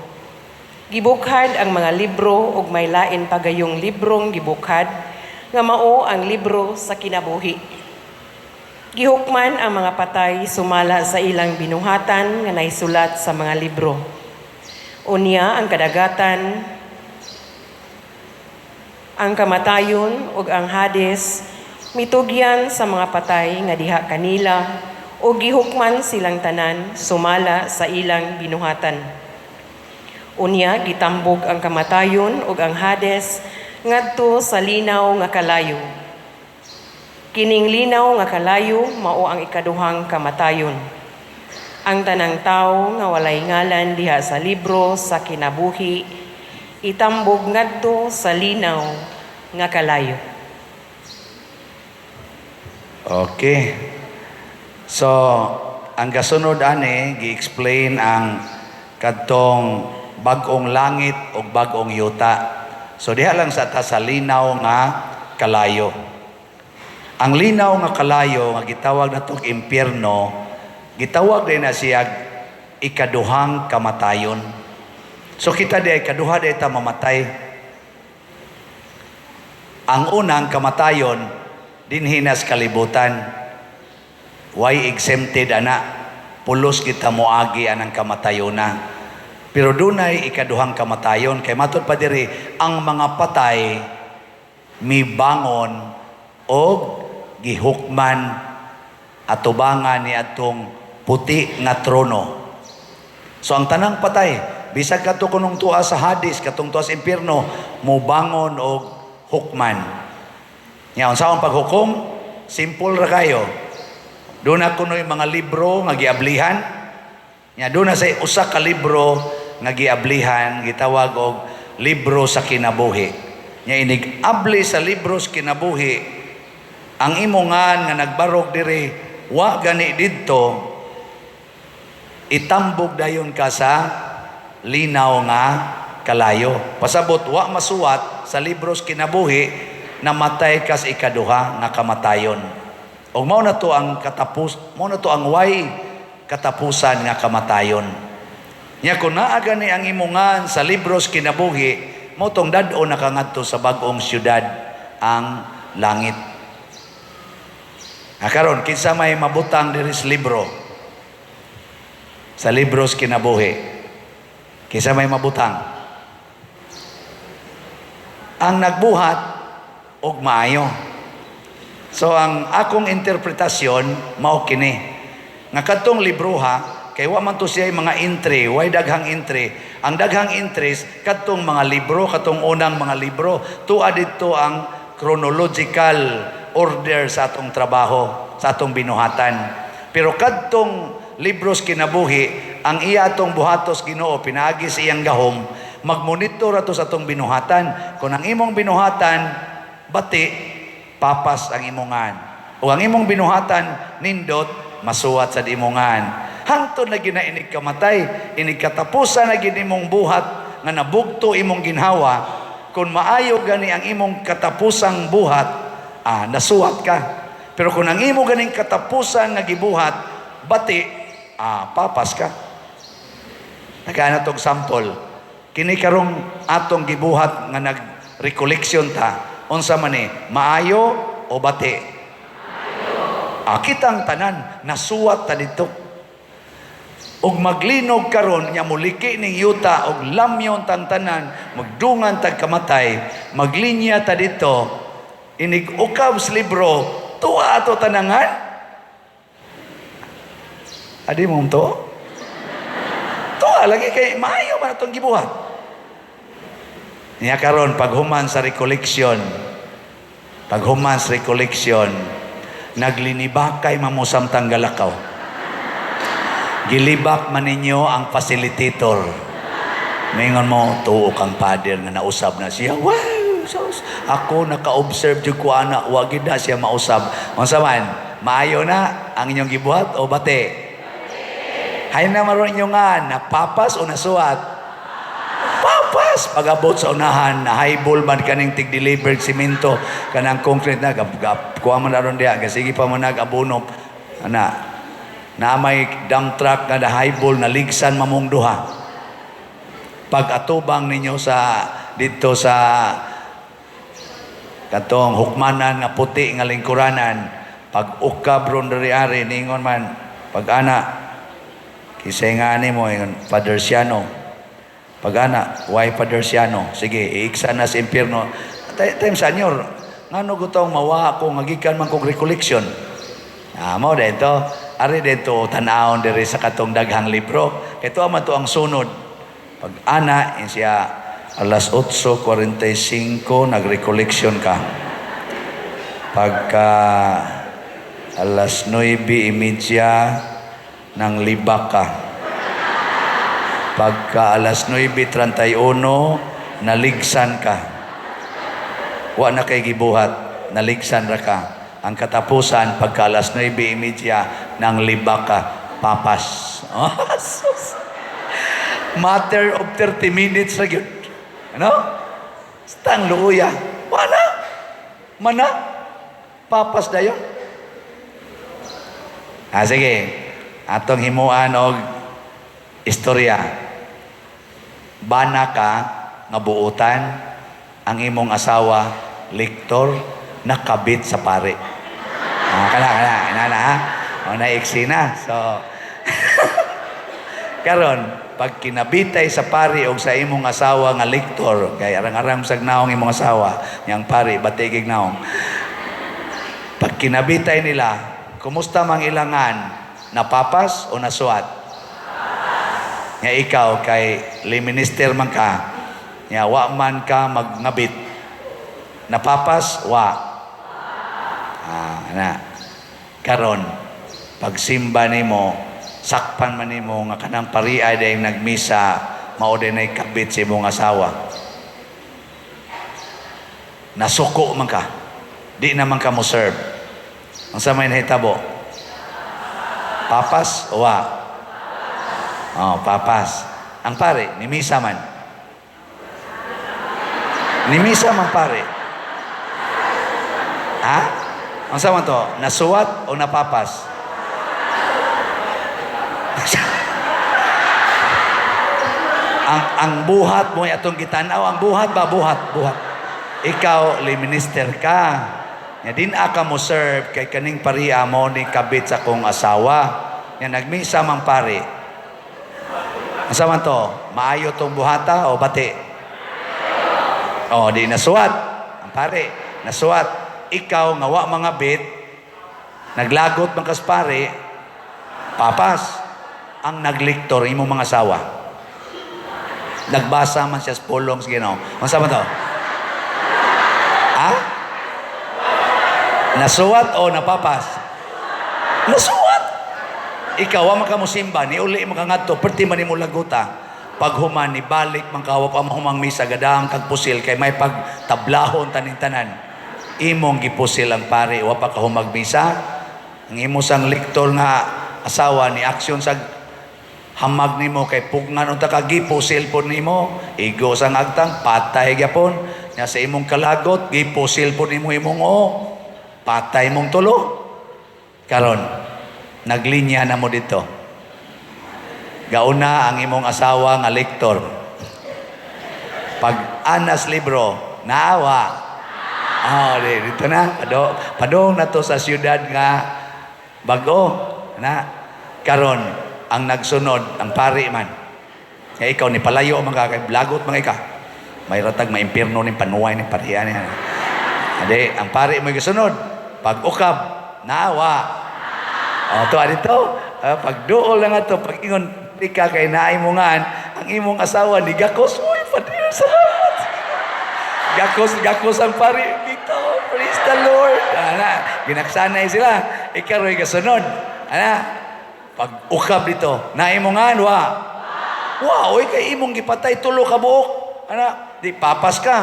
Gibukhad ang mga libro ug may lain pagayong librong gibukhad nga mao ang libro sa kinabuhi. Gihukman ang mga patay sumala sa ilang binuhatan nga naisulat sa mga libro. Unya ang kadagatan, ang kamatayon ug ang Hades mitugyan sa mga patay nga diha kanila ug gihukman silang tanan sumala sa ilang binuhatan. Unya gitambog ang kamatayon ug ang Hades ngadto sa linaw nga kalayo. Kining linaw nga kalayo mao ang ikaduhang kamatayon. Ang tanang tawo nga walay ngalan diha sa libro sa kinabuhi itambog ngadto sa linaw nga kalayo. Okay. So, ang kasunod ani gi-explain ang kadtong bag-ong langit ug bag-ong yuta. So diha lang sa ta sa linaw nga kalayo. Ang linaw nga kalayo nga gitawag natong impyerno, gitawag din na siya ikaduhang kamatayon. So kita di ay kaduha di ta mamatay. Ang unang kamatayon dinhi nas kalibutan. Why exempted ana? Pulos kita moagi anang kamatayona. Pero dunay ikaduhang kamatayon kay matud pa diri ang mga patay mibangon og gihukman atubangan ni adtong puti nga trono. So ang tanang patay bisag kadto kunong tuwa sa Hades, katong tuwa sa impierno, mobangon og hukman. Nya unsa ang paghukom? Simple ra kayo. Doon na kuno'y mga libro nga giablihan. Nya doon na say usa ka libro nga giablihan, gitawag og libro sa kinabuhi. Nya inig abli sa libro sa kinabuhi, ang imongan nga nagbarog diri wa gani didto, itambog dayon ka sa linaw nga kalayo. Pasabot wa masuwat sa libro sa kinabuhi, namatay ka sa ikaduha nga kamatayon. Og mao na to ang katapos, mao na to ang way katapusan nga kamatayon. Nya kun naa gani ang imongan sa libros kinabuhi, mao tong dad-o nakangadto sa bag-ong syudad ang langit. Ha karon kinsa may mabutang diri sa libro? Sa libros kinabuhi. Kinsa may mabutang? Ang nagbuhat og maayo. So ang akong interpretasyon mao kini. Nga kadtong libroha kay wa man to siya mga entry, way daghang entry. Ang daghang entries kadtong mga libro, katong unang mga libro, tuwa didto ang chronological order sa atong trabaho, sa atong binuhatan. Pero kadtong libros kinabuhi, ang iya atong buhatos Ginoo pinaagi sa iyang gahom, magmonitor ato sa atong binuhatan. Kung ang imong binuhatan bati, papas ang imongan. O ang imong binuhatan nindot, masuwat sa imongan. Hangtod na gina inig kamatay, inig katapusan na gid imong buhat nga nabugto imong ginhawa, kung maayo gani ang imong katapusang buhat, nasuwat ka. Pero kung ang imo ganing katapusan nga gibuhat, bati, papas ka. Nagana tong sample. Kini karong atong gibuhat nga nag-recollection ta, unsa man ni, maayo o bati? Kitang tanan nasuwat ta dito. Og maglinog karon nya muliki ning yuta og lamyon tang tanan, magdungan tag kamatay, maglinya ta dito, inig ukab sa libro, tuwa ato tanangan. Adi mo to? Tuwa lagi kay maayo man atong gibuhat. Niya karon paghuman sa recollection, naglinibakay mamusamtang galakaw. Gilibak man ninyo ang facilitator. Mingon mo, tuo kang father nga nausab na siya. Wow, sus. Ako naka-observe jud ko ana, wa gid na siya mausab. Unsa man, maayo na ang inyong gibuhat o bati? Hay na maron inyo nga, napapas o nasuwat? Papas! Pag-abot sa unahan, na highball man kaning tig-deliver simento, kanang concrete na, kuha man na ron diya, sige pa man nag-abono. Ana, na may dump truck nga na highball, naligsan mamong duha. Pag atubang ninyo sa dito sa katong hukmanan nga puti nga lingkuranan, pag ukab ron diri ari ningon man, pag ana kisay nga ni mo ingon Father Siano. Pag ana, why Father Siano? Sige, iiksa na sa impierno. Time sa senyor, ngano gutong mawa ako nga gikan man kog recollection. Mo dito, ari dito tan-awon diri sa katong daghang libro. Kay tuwa man to ang sunod. Pag ana in siya alas 8:45 nag-recollection ka. Pagka alas 9:30 nang libak ka. Pagka alas 9:31 naligsan ka. Wa na kay gibuhat, naligsan ra ka. Ang katapusan pagka alas 9:30 nang libak ka, papas. Oh, sus. Matter of 30 minutes ra gyud. Ano? Stang luya. Wala. Mana? Papas dayon. Sige. Atong himuan og istorya. Bana ka nga buutan ang imong asawa lektor nakabit sa pare. Kana kana ina na ha. O naiksi na. So karon pag kinabitay sa pari og sa imong asawa nga lektor, kay arang-arang sag naong imong asawa, yang pari batigig naong. Pag kinabitay nila, kumusta mang ilangan? Napapas o nasuat? Nga ikaw kay lay minister man ka, nga wa man ka magngabit. Napapas wa. Na. Karon pagsimba nimo, sakpan man nimo nga kanang pariay dayong nagmisa, mao din ay kabit sa imong asawa. Nasuko man ka. Di naman ka mo serve. Ang sa may nahitabo? Papas o wa? Oh, papas. Ang pare, nimisa man. Nimisa man pare. Ha? Ang sa man to? Nasuwat o napapas? Ang buhat mo atong gitanaw, ang buhat ba? Buhat, buhat. Ikaw, lay minister ka. Nga din aka mo serve kay kaning pariya mo ni kabit sa kong asawa. Nga nagmisa man pare. Asa man to? Maayo tong buhata o bati? O, di nasuwat. Ang pare, nasuwat. Ikaw nga wa mga bit, naglagot man kas pare, papas. Ang nagliktor imong mga asawa. Nagbasa man siya sa pulong sa Ginoo. Unsa man to? Ha? Nasuwat o napapas? Nasuwat! Ikaw, wa man ka mosimba, ni uli man ka ngadto, perti man nimo laguta. Paghuman, ni balik man ka, wa pa mahumang misa, gadang kag pusil, kay may pagtablahon taning-tanan. Imong gipusil ang pare, wa pa ka humag misa. Ang imo sang lektor nga asawa ni aksyon sa Hamag nimo kay pugngan unta ka, gipusil pod nimo, igo sang agtang, patay gyapon. Nya sa imong kalagot, gipusil pod nimo imong o, patay mong tulo. Karon, naglinya na mo dito. Gauna ang imong asawa nga lektor. Pag anas libro, naawa. Ah, di, dito na. Padong na to sa siyudad nga bago. Na, karon ang nagsunod, ang pari man. Kaya ikaw ni palayo man ka, kay blagot man ka. May ratag maimpirno ni panuway ni parian niya. Ade, ang pari mo gisunod. Pag ukab, naawa. O, to dito. Pag duol na nga to, pag ingon, di ka kay naay mo ngaan, ang imong asawa ni gakos, uy, Father, salamat. Gakos, gakos ang pari. Dito, praise the Lord. Ana, ginaksanay sila. Ikaroy kasunod. Ana, pag ukab dito, naay mo ngaan, wa. Wa, oy, kay imong gipatay tulo ka buok. Ana, di papas ka.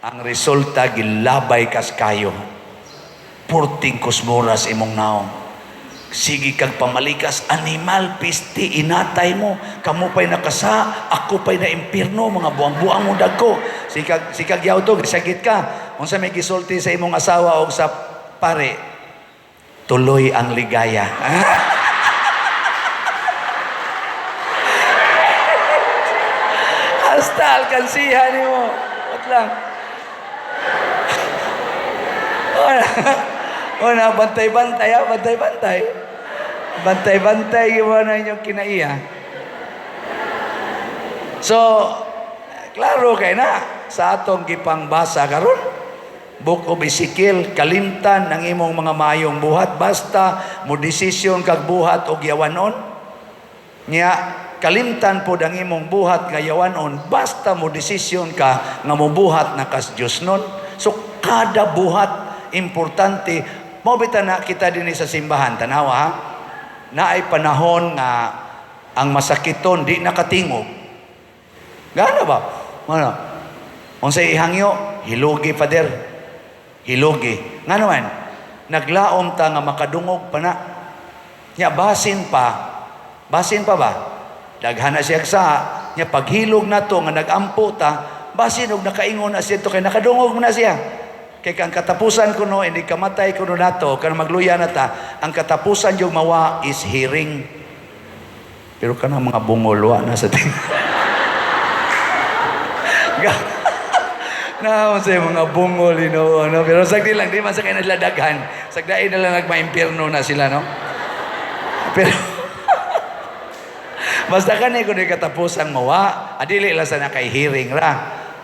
Ang resulta, gilabay kas kayo. Purting kusmuras imong naong. Sige kag pamalikas, animal, pisti, inatay mo. Kamu pa'y nakasa, ako pa'y na impirno, mga buang-buang mo dagko. Sikag yaw to, sakit ka. Unsa may gisulti sa imong asawa o sa pare, tuloy ang ligaya. Hasta alkansiha nimo. Wat lang. Una, bantay-bantay, ha? Bantay-bantay. Bantay-bantay, iwan na inyong kinaiya. So, klaro kay na, sa atong gipangbasa karon, Book of Ezekiel, kalimtan ang imong mga mayong buhat, basta mo desisyon kag buhat og yawanon. Nya, kalimtan pod ang imong buhat nga yawanon, basta mo desisyon ka nga mobuhat na kas Dios nun. So, kada buhat, importante. Mao bitaw na kita dinhi sa simbahan, tanawa ha? Naay panahon nga ang masakiton di nakatingog. Gana ba? Ano? Unsay ihangyo? Hilugi, Father. Hilugi. Ngano man? Naglaom ta nga makadungog pa na. Nya basin pa. Basin pa ba? Daghan na siya sa nya paghilog na to nga nagampo ta, basin og nakaingon na siya to kay nakadungog na siya. Kay ang katapusan kuno hindi kamatay kuno nato kan magluya na ta, ang katapusan yung mawa is hearing. Pero kanang mga bungol wa na sa ting. Na sa mga bungol, you know, ano? Pero sagdi lang, di man sa kayo nagladaghan. Sagdain na lang nagmaimpirno na sila, no? Pero basta kani kuno katapusan mawa, adili lang sa nakay hearing ra.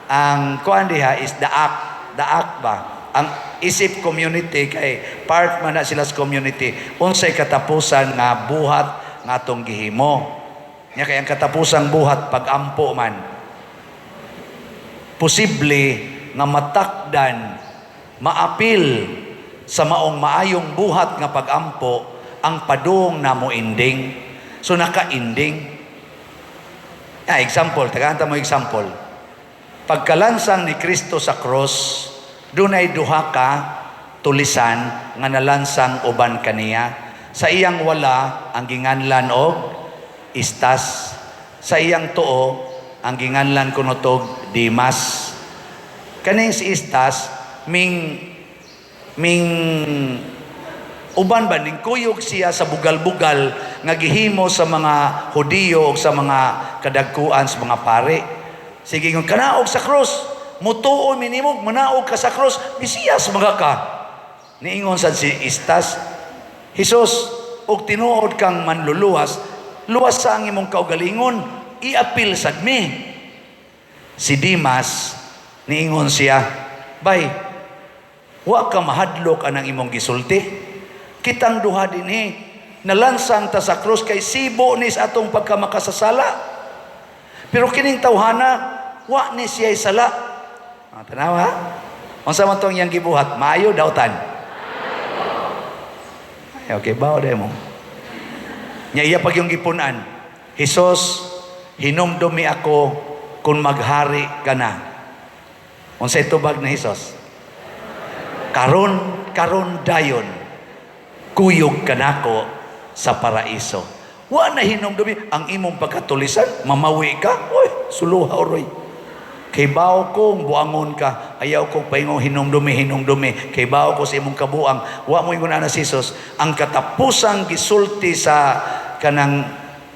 Ang kuan diha is daak. Daak ba? Ang isip community kay part man na sila sa community, unsay katapusan nga buhat nga atong gihimo. Nya kay ang katapusang buhat pagampo man. Posible nga matakdan, maapil sa maong maayong buhat nga pagampo ang padung namo ending. So naka-ending. Example, tagaan ta mo example. Pagkalansang ni Kristo sa cross, dunay duha ka tulisan nga nalansang uban kaniya. Sa iyang wala ang ginganlan og istas. Sa iyang tuo ang ginganlan kuno tog Dimas. Kaning si istas ming uban ba ning kuyog siya sa bugal-bugal nga gihimo sa mga Hudiyo o sa mga kadagkuan sa mga pare. Sige ngon kanaog sa krus, mutuo minimog manaog ka sa krus, Mesiyas mga ka. Niingon sad si Istas, Hesus, og tinuod kang manluluwas, luwas sa ang imong kaugalingon, iapil sad mi. Si Dimas, niingon siya, bay, wa ka mahadlok anang imong gisulti. Kitang duha dinhi, nalansang ta sa krus kay sibo ni sa atong pagkamakasasala. Pero kining tawhana, wa ni siya'y sala. Tanawa ha? Unsa man tong iyang gibuhat? Maayo dautan. Ay, okay, bao de mo. Nya iya pag yung gipunan, Hesus, hinumdumi ako kung maghari ka na. Unsay tubag ni Hesus? Karon, karon dayon, kuyog ka nako sa paraiso. Wa na hinumdumi ang imong pagkatulisan, mamawi ka, uy, suluha oroy. Kay bao kong buangon ka, ayaw kong paingong hinumdumi, hinumdumi. Kay bao ko sa imong kabuang, wa mo ingon ana si Jesus, ang katapusang gisulti sa kanang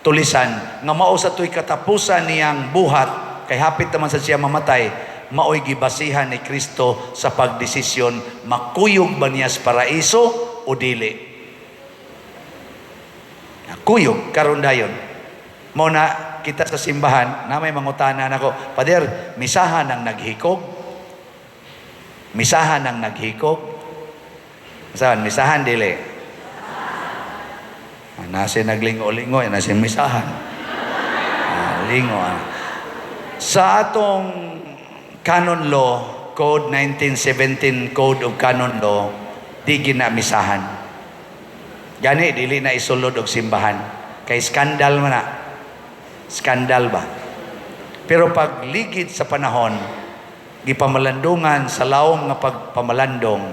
tulisan, nga mao sa to'y katapusan niyang buhat, kay hapit naman sa siya mamatay, maoy gibasihan ni Kristo sa pagdesisyon, makuyog ba niya sa paraiso o dili. Kuyog, karon dayon. Mao na kita sa simbahan, na may mangutana nako, "Pader, misahan ang naghikog? Misahan ang naghikog?" Saan? Misahan dili. Ah, nasi naglingo-lingo, nasi misahan. Ah, lingo. Ah. Sa atong Canon Law, Code 1917 Code of Canon Law, di ginamisahan. Gani, dili na isulod og simbahan. Kay skandal man na. Skandal ba? Pero pag ligid sa panahon, gipamalandungan sa lawom nga pagpamalandong,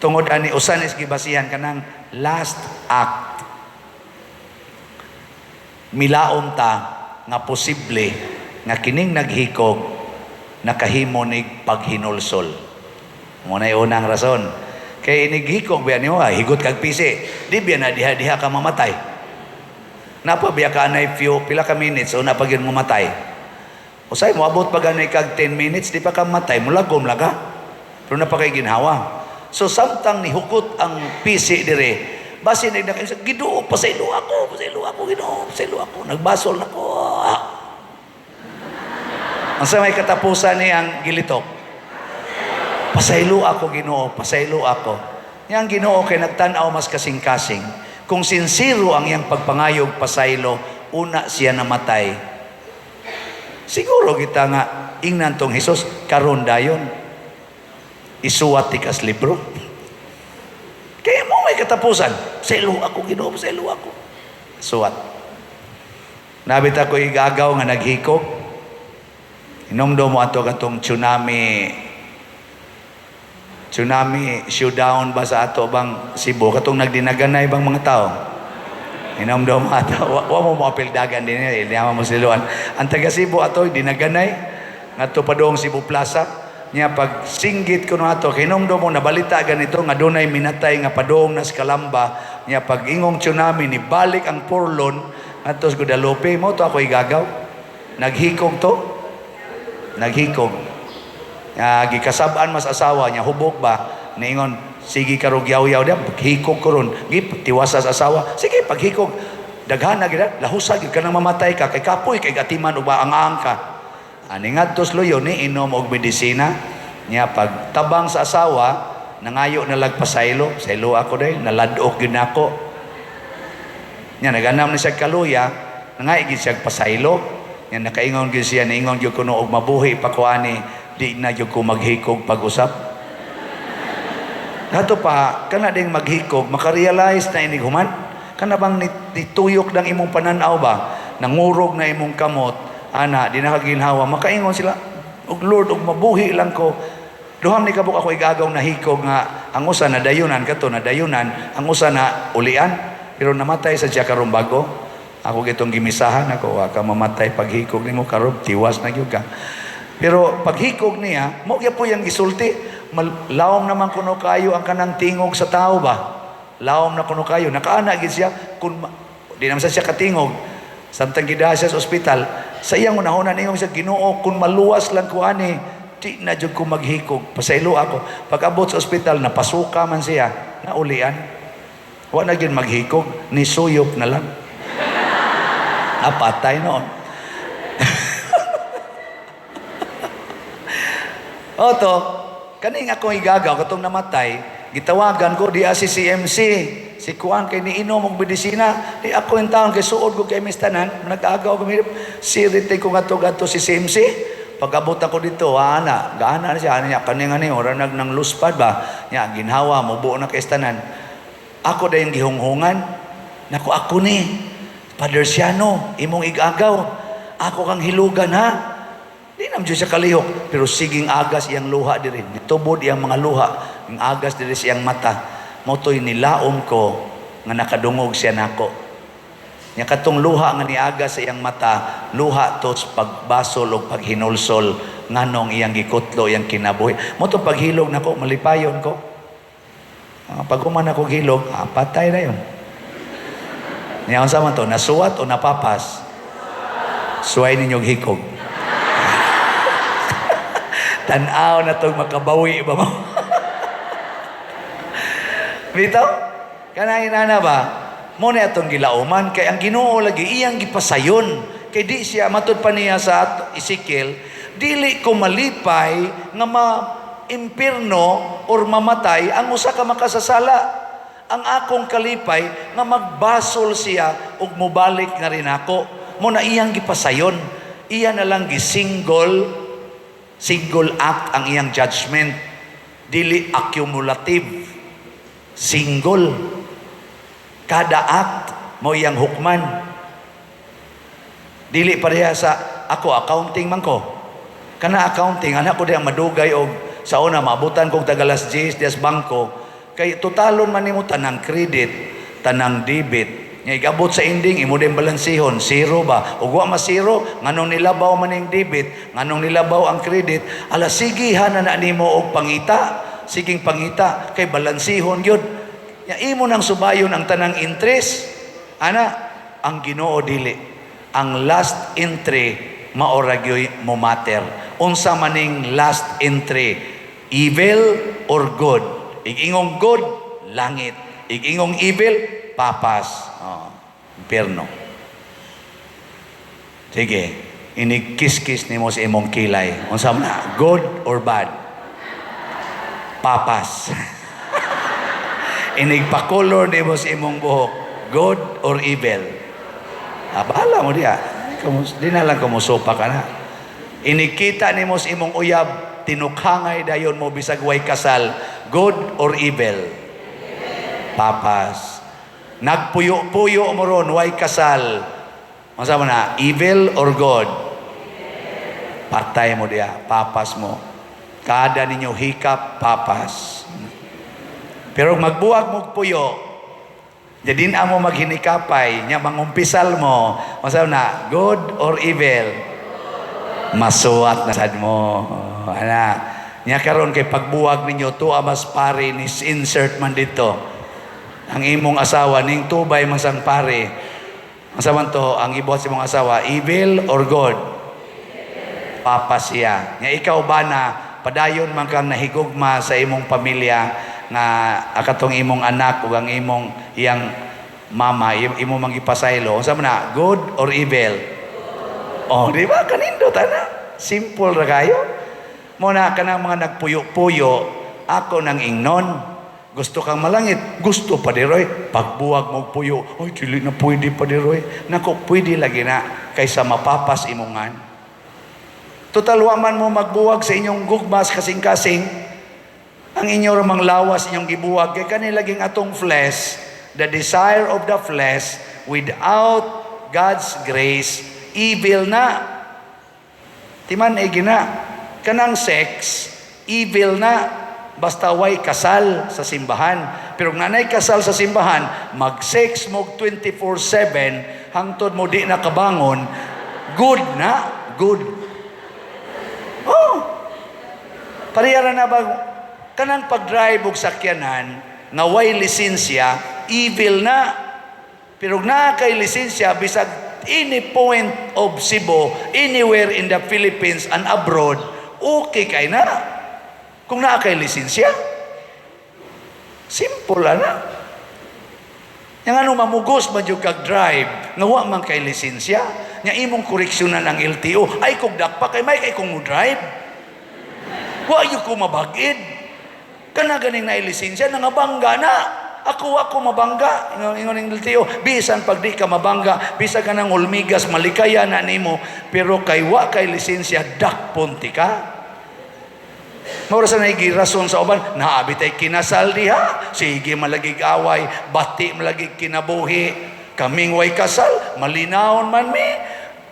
tungod ani usan is gibasihan kanang last act. Milaom ta nga posible nga kining naghikog nakahimo nig paghinulsol. Mo na unang rason. Kay inighikog biya nimo, higot kag pisi. Di biya na diha-diha ka mamatay. Napa biya ka anay few pila ka minutes una pa gyud mamatay. Usay moabot pa ganay kag 10 minutes di pa ka matay, mulagom lang ka. Pero na pa kay ginhawa. So samtang nihukot ang pisi dire, basin nag Ginoo, pasaylo ako, pasaylo ako, Ginoo, pasaylo ako. Nagbasol na ko. Ah. Ang sa may katapusan niyang gilitok. Pasaylo ako, Ginoo, pasaylo ako. Yang Ginoo kay nagtan-aw mas kasing-kasing. Kung sinsiro ang iyang pagpangayog pasaylo, una siya namatay. Siguro kita nga ingnan tong Hesus karon dayon. Isuwat ti kas libro. Kaya mo may katapusan. Pasaylo ako, Ginoo, pasaylo ako. Suwat. Nabit ako igagaw nga naghikog. Hinumdum mo ato katong tsunami tsunami showdown ba sa ato bang Cebu katong nagdinaganay bang mga tao? Hinumdum mo ato, wa mo moapildagan din eh, di mo siluan. Ang taga Cebu ato dinaganay ngadto padung Cebu Plaza. Nya pag singgit kuno ato, hinumdum mo nabalita ganito nga dunay minatay nga padung nas Kalamba. Nya pag ingong tsunami ni balik ang porlon ngadto sa Guadalupe, mo to ako igagaw. Naghikog to. Naghikog. Gikasab-an mas asawa niya, hubog ba? Niingon, sige karog yaw-yaw diya, paghikog ko ron. Gi, tiwasa sa asawa. Sige, paghikog. Daghan na gid, lahusa gid ka nang mamatay ka, kay kapoy, kay gatiman, ug ang ka. Ani ngadtos luyo ni inom og medisina. Niya pag tabang sa asawa, nangayo na lagpasaylo, saylo ako dahil, naladok gyud nako. Niya naganam ni siya kaluya, nangay gid siya pasaylo. Niya nakaingon gyud siya, niingon gyud kuno og mabuhi pa ko ani, di na gyud ko maghikog pag-usap. Kato pa, kana ding maghikog, makarealize na inig human. Kana bang nituyok ng imong pananaw ba? Nangurog na imong kamot, ana, di nakaginhawa, makaingon sila, og Lord, og mabuhi lang ko. Duham ni kabuk ako igagaw na hikog nga, ang usa na dayunan, kato na dayunan, ang usa na ulian, pero namatay sa siya karon bago. Ako gitong gimisahan ako, wa ka mamatay paghikog nimo karon, tiwas na gyud ka. Pero paghikog niya, mo gyud po yang gisulti, lawom naman kuno kayo ang kanang tingog sa tao ba? Lawom na kuno kayo, nakaana gid siya kun di naman siya katingog. Samtang gidaha siya sa ospital, sa iyang unahona ningon siya, Ginoo, kun maluwas lang ko ani, di na jud ko maghikog, pasaylo ako. Pag-abot sa ospital, napasuka man siya, naulian. Wa na gyud maghikog, nisuyop na lang. Napatay noon. Oto, kaning akong igagaw, katong namatay, gitawagan ko, di si CMC, si Kuan, kay niinom og medisina, di ako yung taon, kay suod ko kay mistanan, nag-agaw ko, sirite ko nga to si CMC. Pag-abot ako dito, ana, gaana na siya, ana niya, kaning ani, ora nag nang luspad ba, niya, ginhawa, mubuo na kay istanan. Ako dayong gihunghungan, naku, ako ni, Father Siano, imong igagaw, ako kang hilugan ha. Di naman siya kalihok, pero siging agas iyang luha diri, nitubod iyang mga luha, ang agas diri siyang mata. Motoy nilaom ko nga nakadungog siya nako. Nya katong luha nga niaga sa iyang mata, luha to sa pagbasol o paghinulsol nganong iyang gikutlo iyang kinabuhi. Mao to paghilog nako, malipayon ko. Pag human ako hilog, patay na yun. Nya unsa man to, nasuwat o napapas? Suway ninyo hikog. Tan-aw na tong makabawi ba mo? Bitaw? Kanang inana ba? Mao na atong gilauman kay ang Ginoo lagi iyang gipasayon. Kay di siya matud pa niya sa Ezekiel, dili ko malipay nga ma impierno or mamatay ang usa ka makasasala. Ang akong kalipay nga magbasol siya ug mobalik nga rin ako. Mao na iyang gipasayon. Iya na lang gisingle single act ang iyang judgment. Dili accumulative. Single. Kada act mao iyang hukman. Dili pareha sa ako, accounting man ko. Kana accounting, anak ko diya madugay og sa una maabutan kog tagalas 10 dias bangko kay totalon man nimo tanang credit, tanang debit. Nga igabot sa ending imo din balansihon, zero ba? Ug wa ma zero, nganong nilabaw man ning debit, nganong nilabaw ang credit, ala sige na na nimo og pangita, siging pangita kay balansihon gyud. Nya imo nang subayon ang tanang interest. Ana, ang Ginoo dili. Ang last entry maora gyoy mo matter. Unsa maning last entry? Evil or good? Ig-ingong good, langit. Ig-ingong evil, papas. Oh, impierno. Sige, inig-kiss-kiss nimo sa imong kilay. Unsa man na? Good or bad? Papas. Inig pa-color nimo sa imong buhok. Good or evil? Ah, bahala mo diya. Di na lang kumusupa ka na. Inikita nimo sa imong uyab, tinukhangay dayon mo bisag way kasal. Good or evil? Papas. Nagpuyo-puyo mo ron, way kasal. Unsa man na? Evil or good? Patay mo diya, papas mo. Kada ninyo hikap, papas. Pero magbuwag mo puyo, jadi amo maghinikapay, nya mangumpisal mo, unsa na, good or evil? Masuwat na sad mo. Oh, ana. Nya karon kay pagbuwag ninyo to mas pare ni insert man dito. Ang imong asawa ning tubay man sang pare. Unsa man to ang ibuhat sa imong asawa, evil or good? Papa siya. Nya ikaw ba na padayon man kang nahigugma sa imong pamilya nga akatong imong anak ug ang imong iyang mama imo mang ipasaylo, unsa man na, good or evil? Oh, di ba kanindot ana? Simple ra kayo. Mao na kanang mga nagpuyo-puyo, ako nang ingnon. Gusto kang malangit, gusto pa diroy. Pagbuwag mo puyo, ay dili na pwede pa diroy. Nako, pwede lagi na kaysa mapapas imongan. Total wa man mo magbuwag sa inyong gugmas kasing-kasing. Ang inyo ramang lawas inyong gibuwag kay kani laging atong flesh, the desire of the flesh without God's grace, evil na. Timan ay gina. Kanang sex, evil na. Basta way kasal sa simbahan. Pero kung nanay kasal sa simbahan, mag-sex mo 24/7 hangtod mo di nakabangon, good na, good. Oh. Pareha na ba kanang pag-drive og sakyanan nga way lisensya, evil na. Pero kung naa kay lisensya bisag any point of Cebu, anywhere in the Philippines and abroad, okay kay na. Kung naa kay lisensya. Simple na. Yang ano mamugos man jud kag drive nga wa man kay lisensya, nya imong koreksyonan ang LTO, ay kog dakpa kay may kay kong mo drive. Wa gyud ko mabag-id. Kana ganing na lisensya nangabangga na. Ako ako mabangga. Ingon ingon ning LTO, bisan pag di ka mabangga, bisan ka nang ulmigas malikaya na nimo, pero kay wa kay lisensya dakpon ti ka. Mao sa naigi rason sa uban, naabi tay kinasal diha, sige malagig away, bati malagig kinabuhi, kaming way kasal, malinawon man mi,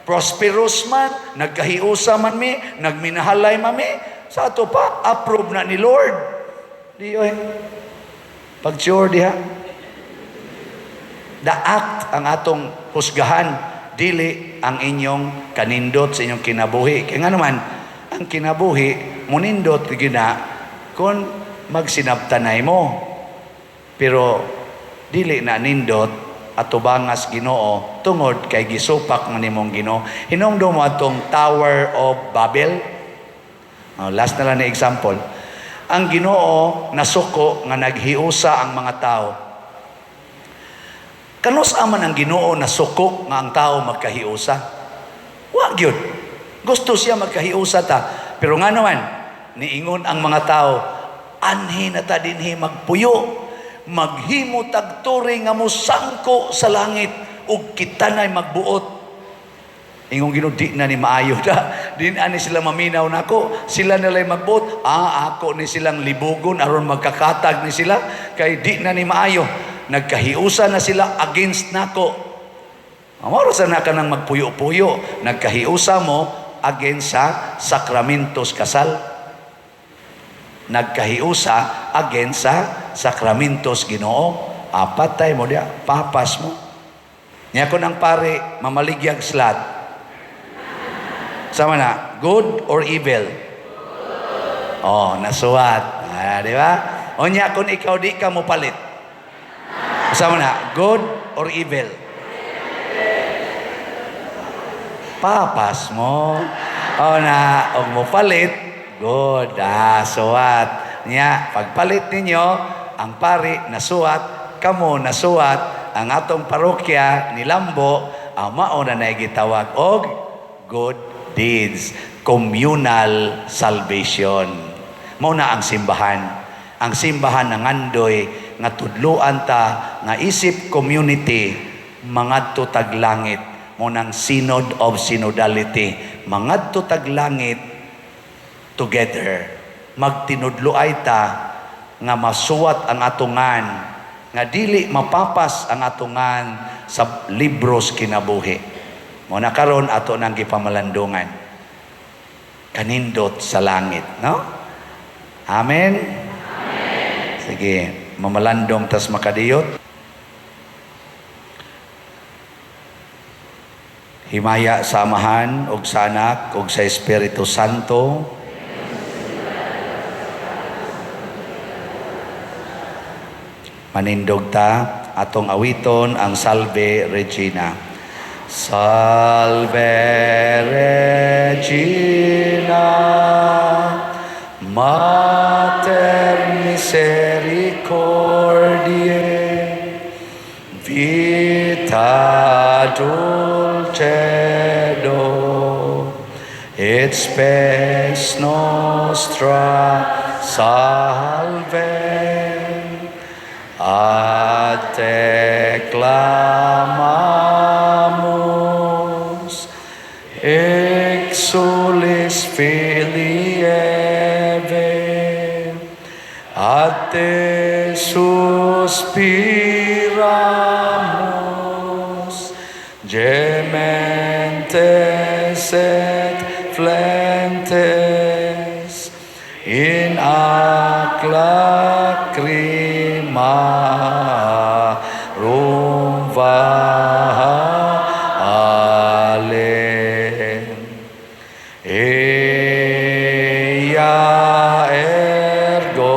prosperous man, nagkahiusa man mi, nagminahalay man mi, sa ato pa, approve na ni Lord. Di oy. Pag-sure diha. The act ang atong husgahan, dili ang inyong kanindot sa inyong kinabuhi. Kaya nga naman, ang kinabuhi, munindot gina kung magsinabtanay mo. Pero dili na nindot atubangas Ginoo tungod kay gisupak man nimong Ginoo. Hinumdum mo atong Tower of Babel. Oh, last na lang na example. Ang Ginoo nasuko nga naghiusa ang mga tao. Kanus man ang Ginoo nasuko nga ang tao magkahiusa? Wa gyud. Gusto siya magkahiusa ta. Pero nga naman, niingon ang mga tao, anhi na ta dinhi magpuyo, maghimo tag tore nga mosangko sa langit ug kita na'y magbuot. Ingong Ginoo, di na ni maayo da. Di na ni sila maminaw nako. Sila nila'y magbuot. Ah, ako ni silang libugon aron magkakatag ni sila kay di na ni maayo. Nagkahiusa na sila against nako. Amoro sa na ka nang magpuyo-puyo. Nagkahiusa mo against sa sakramentos kasal. Nagkahiusa against sa sakramentos Ginoo. Apatay mo diya, papas mo. Nya kon ang pare mamaligyag slot. Sama na, good or evil? Oh, nasuwat. Ah, di ba? O nya kung ikaw di ka mo palit. Sama na, good or evil? Papas mo. O na, og mo palit, good. Ah, suwat. Nya, pagpalit ninyo, ang pari nasuwat, kamo nasuwat, ang atong parokya nilambo, ang mao na gitawag og good deeds, communal salvation. Mao na ang simbahan. Ang simbahan nangandoy nga tudluan ta nga isip community mangadto tag langit. Mao nang synod of synodality, mangadto tag langit together. Magtinudloay ta nga masuwat ang atungan, nga dili mapapas ang atungan sa libros kinabuhi. Mao na karon ato nang gipamalandungan. Kanindot sa langit, no? Amen. Amen. Sige, mamalandong tas makadiyot. Himaya sa Amahan ug sa Anak ug sa Espiritu Santo. Manindog ta atong awiton ang Salve Regina. Salve Regina, Mater misericordiae, vita dulcedo, et spes nostra salve. Ad te clamamus, exulis filii Eve, ad te suspiramus, gementes et flentes, in ac lacrimarum vale. Eia ergo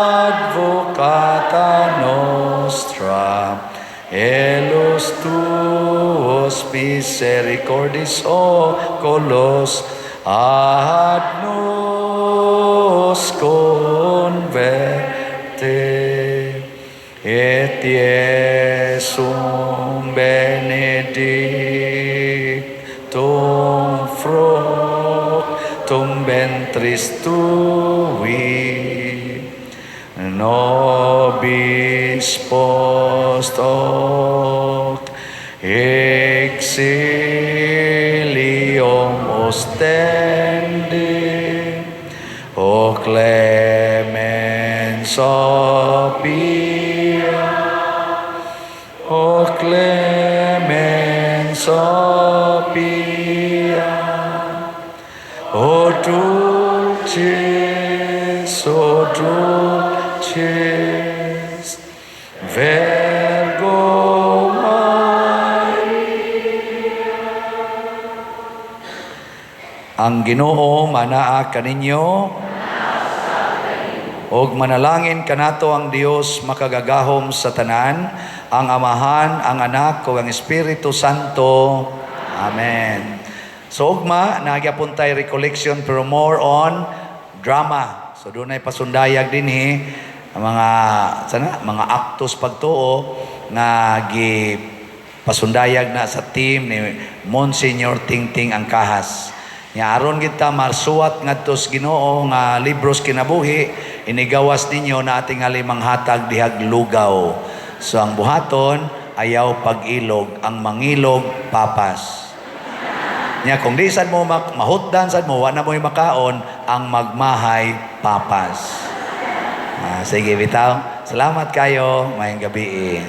advocata nostra, elos tuos misericordis oculos ad nos converte, et Iesum benedictum fructum ventris tui, nobis post hoc exilium ostende, o clemens o pia, o clemens o pia, o dulcis, Virgo Maria. Ang Ginoo manaa kaninyo og manalangin kanato ang Dios makagagahom sa tanan, ang Amahan, ang Anak ug ang Espiritu Santo. Amen. So ugma naa gyapon tay recollection, pero more on drama. So dunay pasundayag dinhi ang mga sana mga aktos pagtuo nga gi pasundayag na sa team ni Monsignor Tingting Angkahas. Nya aron kita masuwat ngadto sa Ginoo nga libros kinabuhi, inigawas ninyo na ating manghatag dihag lugaw. So ang buhaton, ayaw pag-ilog, ang mangilog, papas. Nya kung di sad mo mahutdan sad mo, wa na mo'y makaon, ang magmahay, papas. Ah, sige bitaw. Salamat kayo. Maayong gabi.